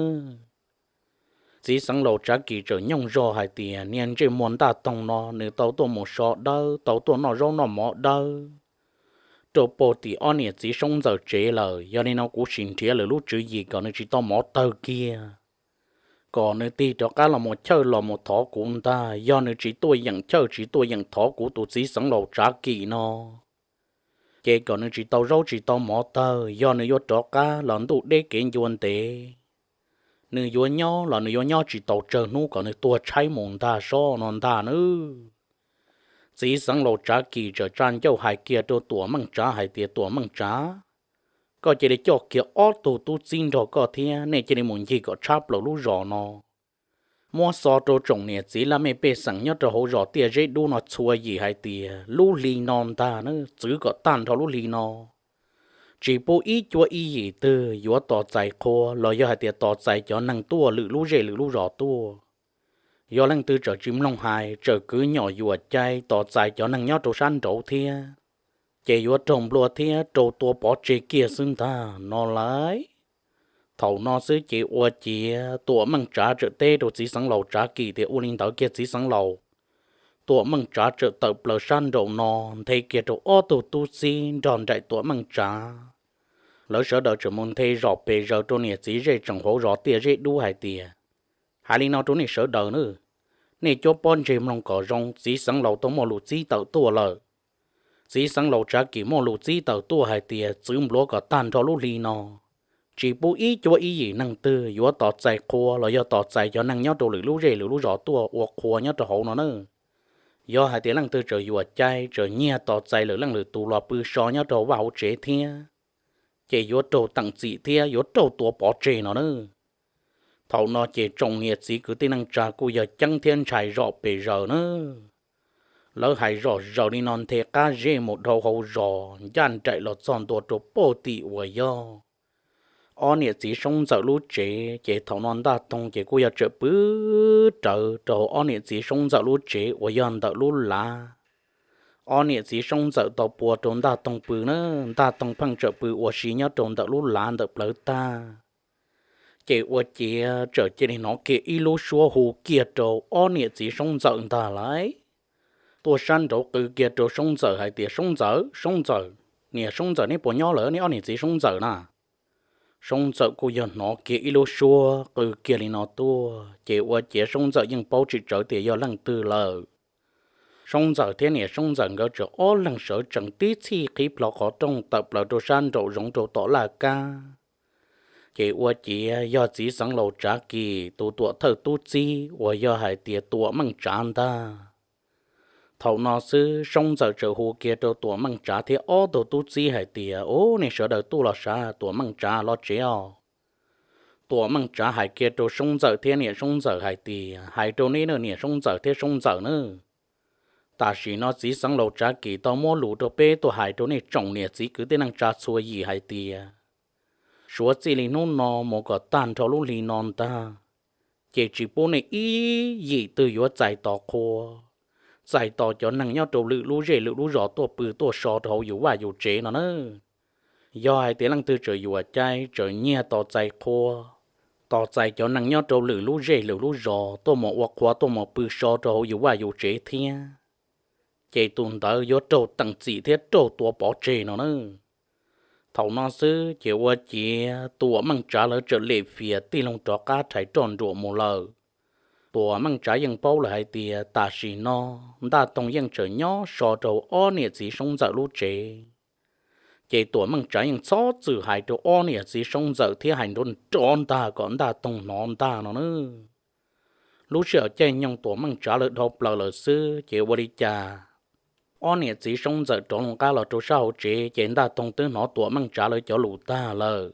Txiv xeev laus Tsav Kim txawm nyooj zog hais tias, niag ntsej muag Ntaj Toog no nws tau tuaj mus so dawb, tau tuaj noj zaub noj mov dawb rau puag tim ob niam txiv Soob Ntxawm tsev lawm, yog li no kuv sim nrhiav lwm lub tswv yim kom nws tsis tau mov tawg kiag, kom nws tig rov qab los mus chawj los mus thov kuv ntag. Yog nws tsis tuaj yeem chawj tsis tuaj yeem thov kuv tus txiv xeev laus Tsav Kim no, ces kom nws tsis tau zaub tsis tau mov tawg. Yog nws yuav rov qab los ntuj deb kev ncua ntev, nws yuav nyob los nws yuav nyob tsis tau tsawg hnub, kom nws tuag tshaib mus ntag sob no ntag nawb. Txiv xeev laus Tsav Kim txawm tsa ncauj hais kiag rau Tuam Meej Tsav hais tias, Tuam Meej Tsav, koj cia li coj kiag ob tug tub txib nrog koj thiab nej cia li mus ncig kom tshab plaws lub zos no. Muab xov rau tsoom niam txiv laj mej pej xeem nyob rau hauv zos Tiaj Zeb Dub no txhua yim hais tias lub hli no ntag na, txwv kom tag nrho lub hli no, tsis pub ib cuab ib yim twg yuav tos txais qhua los yog hais tias tos txais cov neeg tuaj lwm lub zej lwm lub zos tuaj. Yog leej twg txawm tsis mloog hais, txawm kwv nyom yuam cai tos txais cov neeg nyob rau sab nraud thiab, ces yuav raug nplua thiab raug tua pov tseg kiag xwb ntag no lauj. Thaum no xwb ces ua ciav Tuam Meej Tsav txawm teb rau txiv xeev laus Tsav Kim tias, ua li ntawd kiag txiv xeev laus. Tuam Meej Tsav txawm tawm plaws sab nraum no, nthe kiag rau ob tug tub txib nrog nraim Tuam Meej Tsav. Lawv sawv daws txawm mus nthe zom pes zaws rau niam txiv zej tsoom hauv zos Tiaj Zeb Dub hais tias, hais li no rau nej sawv daws nawb, nej cuab pob ntseg mloog kom zoo, txiv xeev laus tau muaj lus txib tawm tuaj lawm. Txiv xeev laus Tsav Kim muaj lus txib tawm tuaj hais tias txwv npluav kom tag nrho lub hli no, tsis pub ib cuab ib yim neeg twg yuav tos txais qhua los yog tos txais cov neeg nyob rau lwm lub zej lwm lub zos tuaj ua qhua nyob rau hauv no na. Yog hais tias leej twg txawm yuam cai txawm nyiag tos txais lwm leej lwm tus los pw so nyob rau vaj hauv tsev thiab, ces yuav raug teem txim thiab yuav raug tua pov tseg no na. Thaum no ces tsoom niam txiv kwv tij neej tsa kuj yog ceeb thiab ntshai zom pes zaws na. Lawv hais zom zaws li no nthe qab zej mus dhau hauv zos ncaj nraim los txog ntua rau puag tim uas yog ob niam txiv Soob Ntxawm lub tsev, ces thaum no Ntaj Toog ces kuj yog tseem pw rawv rau hauv ob niam txiv Soob Ntxawm lub tsev uas yog ntawm lub lav. Ob niam txiv Soob Ntxawm tau pua rau Ntaj Toog pw na, Ntaj Toog pheej tseem pw ua si nyob rau ntawm lub lav ntawm plawv tag. Ces ua ciav txawm cia li hnov kiag ib lub suab hu kiag rau ob niam txiv Soob Ntxawm ntag lauj. Tuaj sab nraud qw kiag rau Soob Ntxawm hais tias, Soob Ntxawm, Soob Ntxawm, niam Soob Ntxawm neb puas nyob lawm, neb ob niam txiv Soob Ntxawm na? Soob Ntxawm kuj yog hnov kiag ib lub suab qw kiag li no tuaj, ces ua ciav Soob Ntxawm yeej paub tsis tsawv tias yog leej twg lawm. Soob Ntxawm thiab niam Soob Ntxawm nkawd txawm ob leeg sawv tsees tib txhij qhib plho qhov rooj tawm plaws rau sab nraum zoov rau tom laj kab. Ces ua ciav yog txiv xeev laus Tsav Kis tus tuam thawj tub txib uas yog hais tias Tuam Meej Tsav ntag. Thaum no xwb Soob Ntxawm txawm hu kiag rau Tuam Meej Tsav thiab ob tug tub txib hais tias, Ub, nej sawv daws tuaj los sav, Tuam Meej Tsav los tsev os. Tuam Meej Tsav hais kiag rau Soob Ntxawm thiab niam Soob Ntxawm hais tias, Hais rau nej na niam Soob Ntxawm thiab Soob Ntxawm nawb, tam sim no txiv xeev laus Tsav Kis tau muab lus rau peb tuaj hais rau nej tsoom niam txiv kwv tij neej tsa txhua yim hais tias, suav txij li hnub no mus kom tag nrho lub hli no ntag, ces tsis pub nej ib yim twg yuav txais tos qhua, txais tos cov neeg nyob rau lwm lub zej lwm lub zos tuaj pw tuaj so rau hauv yus vaj yus tsev no na. Yog hais tias leej twg tseem yuam cai tseem nyiag tos txais qhua, tos txais cov neeg nyob rau lwm lub zej lwm lub zos tuaj mus ua qhua tuaj mus pw so rau hauv yus vaj yus tsev thiab, ces tus ntawd yuav raug teem txim thiab raug tua pov tseg no na. Thaum no xwb ces ua ciav Tuam Meej Tsav lawv txawm lem fias tig loo rov qab rhais roj nruam mus lawm. Tuam Meej Tsav yeej paub lawm hais tias tam sim no Ntaj Toog yeej tseem nyob so rau ob niam txiv Soob Ntxawm lub tsev. Ces Tuam Meej Tsav yeej txhob txwm hais rau ob niam txiv Soob Ntxawm thiab hais nrov nrov ntag kom Ntaj Toog hnov ntag no na. Lub sij hawm caij nyoog Tuam Meej Tsav lawv dhau plaws lawm xwb ces ua li cas ob niam txiv Soob Ntxawm rov loo qab los rau sab hauv tsev ces Ntaj Toog twb hnov Tuam Meej Tsav lawv cov lus tag lawm.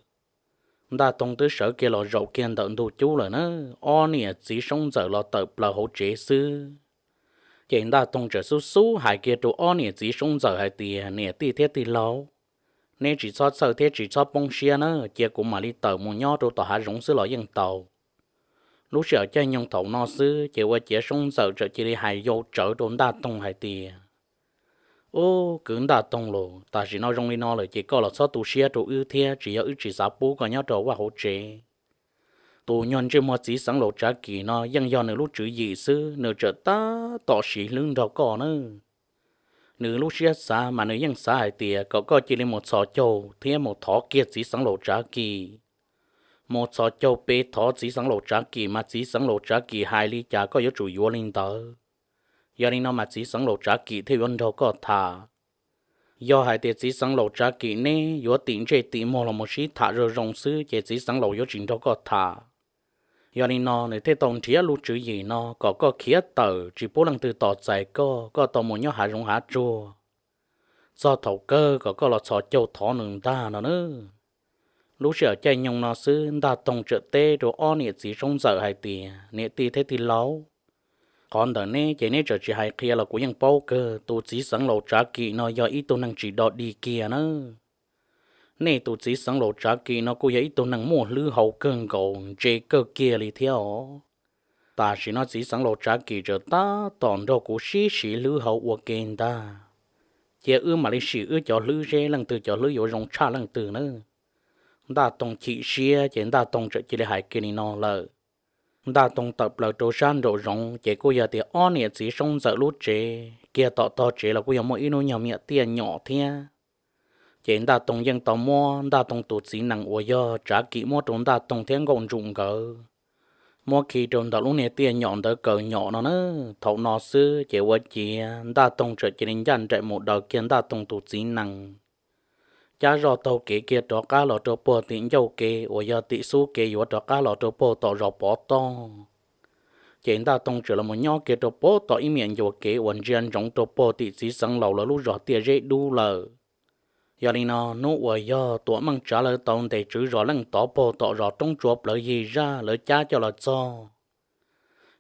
Ntaj Toog twb sawv kiag los zaum kiag ntawm ntug cub lawm na. Ob niam txiv Soob Ntxawm los tawm plaws hauv tsev xwb, ces Ntaj Toog txawm xub xub hais kiag rau ob niam txiv Soob Ntxawm hais tias, Niam tij thiab tij laug, neb tsis txhob txhawj thiab tsis txhob poob siab na, cia kuv mam li tawm mus nyob rau tom hav zoov xwb los yeej tau. Lub sij hawm caij nyoog thaum no xwb ces ua ciav Soob Ntxawm txawm cia li hais yau tsawv rau Ntaj Toog hais tias, Ub, kwv Ntaj Toog los, tam sim no zoo li no lawm ces koj los txhob tu siab rau wb thiab, tsis yog wb tsis xav pub koj nyob rau vaj hauv tsev. Tus nyuag ntsej muag txiv xeev laus Tsav Kis no yeej yog nws lub tswv yim xwb, nws txawm tab tom siv hlwb nrog koj na. Nws lub siab xav mas nws yeej xav hais tias kom koj cia li mus txhos caug thiab mus thov kiag txiv xeev laus Tsav Kis. Mus txhos caug pe thov txiv xeev laus Tsav Kis mas txiv xeev laus Tsav Kis hais li cas koj yuav tsum yuav li ntawd. Yog li no mas txiv xeev laus Tsav Kis thiaj yuav nrog koj tham. Yog hais tias txiv xeev laus Tsav Kis neb yuav tim ntsej tim muag los mus sib tham zoo zoo xwb ces txiv xeev laus yuav tsis nrog koj tham. Yog li no nws thiaj tau nrhiav lub tswv yim no kom koj khiav tawm tsis pub leej twg tos txais koj, koj tau mus nyob hav zoov hav tsuag, txog thaum kawg kom koj los txhos caug thov nws ntag no na. Lub sij hawm caij nyoog no xwb Ntaj Toog txawm teb rau ob niam txiv Soob Ntxawm hais tias, Niam tij thiab tij laug, qhov ntawm neb ces neb txawm tsis hais qhia los kuv yeej paub kawg, tus txiv xeev laus Tsav Kis no yog ib tug neeg tsis dog dig kiag na. Nej tus txiv xeev laus Tsav Kis no kuj yog ib tug neeg muaj hlwb hau kawg nkaus ntse kawg kiag li thiab os. Tam sim no txiv xeev laus Tsav Kis txawm tab tom nrog kuv sib siv hlwb hau ua ke ntag. Cia wb mam li sim wb cov hlwb seb leej twg cov hlwb yuav zoo tshaj leej twg na. Ntaj Toog chim siab ces Ntaj Toog txawm cia li hais kiag li no lawm. Ntaj Toog tawm plaws rau sab nraum zoov ces kuj yog tias ob niam txiv Soob Ntxawm lub tsev kiag tom tog tsev los kuj yog muaj ib hnub nyuag me nyuam tiaj nyom thiab. Ces Ntaj Toog yeej tau muab Ntaj Toog tus txiv nees uas yog Tsav Kis muab rau Ntaj Toog thiab Nkauj Ntsum nkawd muab khi rau ntawm lub niag tiaj nyom ntawd kaw nyom no na. Thaum no xwb ces ua ciav Ntaj Toog txawm cia li ncaj nraim mus daws kiag Ntaj Toog tus txiv nees, cab zoj taug kev kiag rov qab los rau puag tim ncauj ke uas yog tim xub ke yuav rov qab los rau puag tom zos Pov Toj. Ces Ntaj Toog txawm los mus nyob kiag rau puag tom ib me nyuam ncua kev uas ntsia ntsoov rau puag tim txiv xeev laus lawv lub zos Tiaj Zeb Dub lawm. Yog li no hnub uas yog Tuam Meej Tsav lawv tau ntes tswv zos Leej Tov puag tom zos Roob Tsua plawv yig zaj lawv cab coj los txog,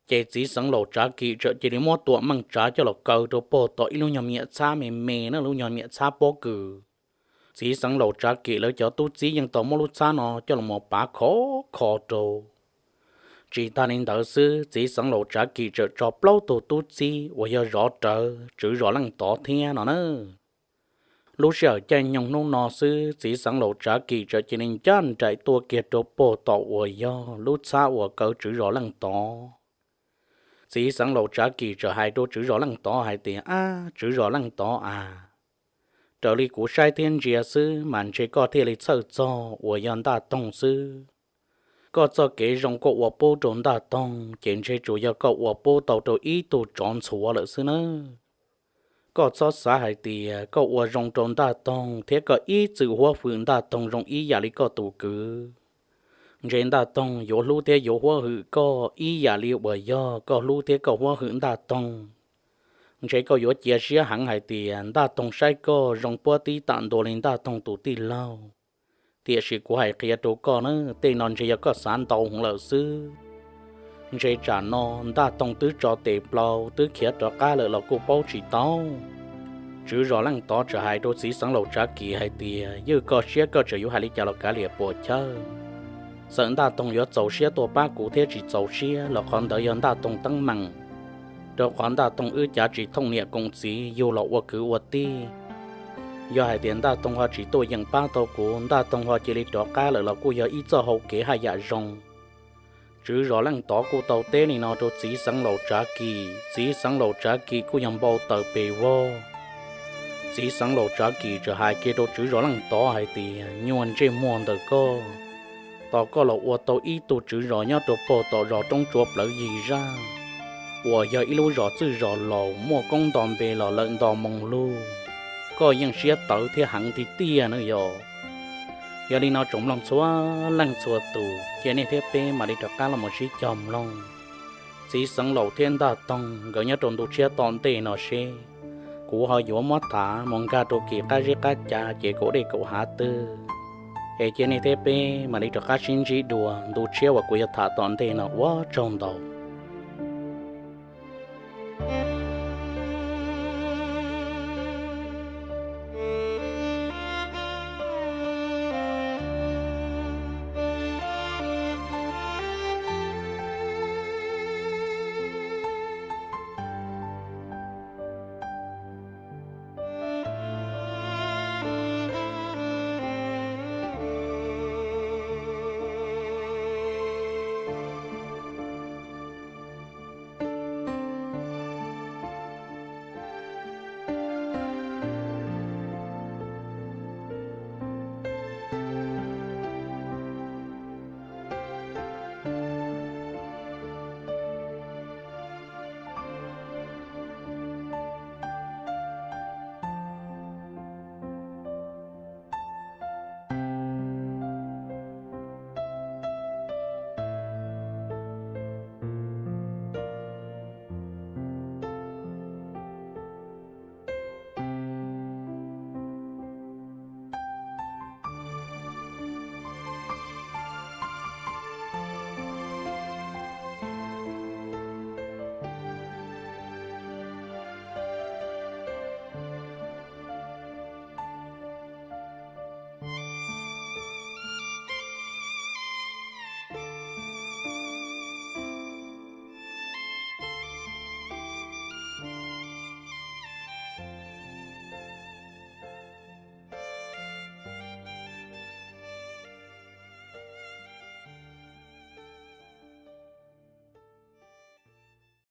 ces txiv xeev laus Tsav Kis txawm cia li muab Tuam Meej Tsav coj los kaw rau puag tom ib lub nyuag me nyuam txhab me me na, lub nyuag me nyuam txhab pob kws. Txiv xeev laus Tsav Kis lawv cov tub txib yeej tau muab lub txhab no coj los mus pav khov kho rau. Tsis tas li ntawd xwb, txiv xeev laus Tsav Kis txawm tso plaub tug tub txib uas yog zov rawv tswv zos Leej Tov thiab no na. Lub sij hawm caij nyoog hnub no xwb, txiv xeev laus Tsav Kis txawm cia li ncaj nraim tuaj kiag rau puag tom uas yog lub txhab uas kaw tswv zos Leej Tov. Txiv xeev laus Tsav Kis txawm hais rau tswv zos Leej Tov hais tias, Ab, tswv zos Leej Tov a, raws li kuv saib thiab ntsia xwb mas ntshe koj thiaj li txhawj txog uas yog Ntaj Toog xwb. Koj txoj kev zoo koj ua pub rau Ntaj Toog ces ntshe tsuas yog koj ua pub tau rau ib tug tsov ntxhuav lawm xwb nawb. Koj txhob xav hais tias koj ua zoo rau Ntaj Toog thiab koj ib txwm huab hwm Ntaj Toog zoo ib yam li koj tus kwv, ntshe Ntaj Toog yuav hlub thiab yuav huab hwm koj ib yam li uas yog koj hlub thiab koj huab hwm Ntaj Toog. Ntshe koj yuav cia siab heev hais tias Ntaj Toog saib koj zoo puab tib tam ntua li Ntaj Toog tus tij laug. Tiam sis kuv hais qhia rau koj na, tej no ntshe yog koj xav ntau heev lawm xwb. Ntshe tsam no Ntaj Toog twb tso tes plaws twb khiav rov qab lawm los kuj paub tsis tau. Tswv zos Leej Tov txawm hais rau txiv xeev laus Tsav Kis hais tias, Ywj koj siab, koj tseem yuav hais li cas los kav liam puas chawj. Txawm Ntaj Toog yuav txaus siab tuaj pab kuv thiab tsis txaus siab los qhov ntawd yog Ntaj Toog teeb meem. Rau qhov Ntaj Toog wb cav tsis thooj niam koom txiv, yug los ua kwv ua tij. Yog hais tias Ntaj Toog ho tsis tuaj yeem pab tau kuv, Ntaj Toog ho cia li rov qab lawm los kuj yog ib txoj hau kev haj yam zoo. Tswv zos Leej Tov kuj tau teb li no rau txiv xeev laus Tsav Kis, txiv xeev laus Tsav Kis kuj yog npau taws pes vog. Txiv xeev laus Tsav Kis txawm hais kiag rau tswv zos Leej Tov hais tias, Nyuag ntsej muag ntawm koj, tos koj los ua tau ib tug tswv zos nyob rau puag tom zos Roob Tsua plawv yig zaj, uas yog ib lub zos txwj zos laus muaj koob nto npe los lawm nto moo lug, koj yeej siab tawv thiab heev tiag tiag na yog. Yog li no tsoom mloog txhua leej txhua tus, cia nej thiab peb mam li rov qab los mus sib cog mloog txiv xeev laus thiab Ntaj Toog nkawd nyob rau ntu tshiab tom ntej no seb kuv ho yuav muab tham mus nkag rau kis qab zib qab ca ces kaum dej kaum hav twg. Es cia nej thiab peb mam li rov qab sib ntsib dua ntu tshiab uas kuv yuav tham tom ntej no, ua tsaug ntau.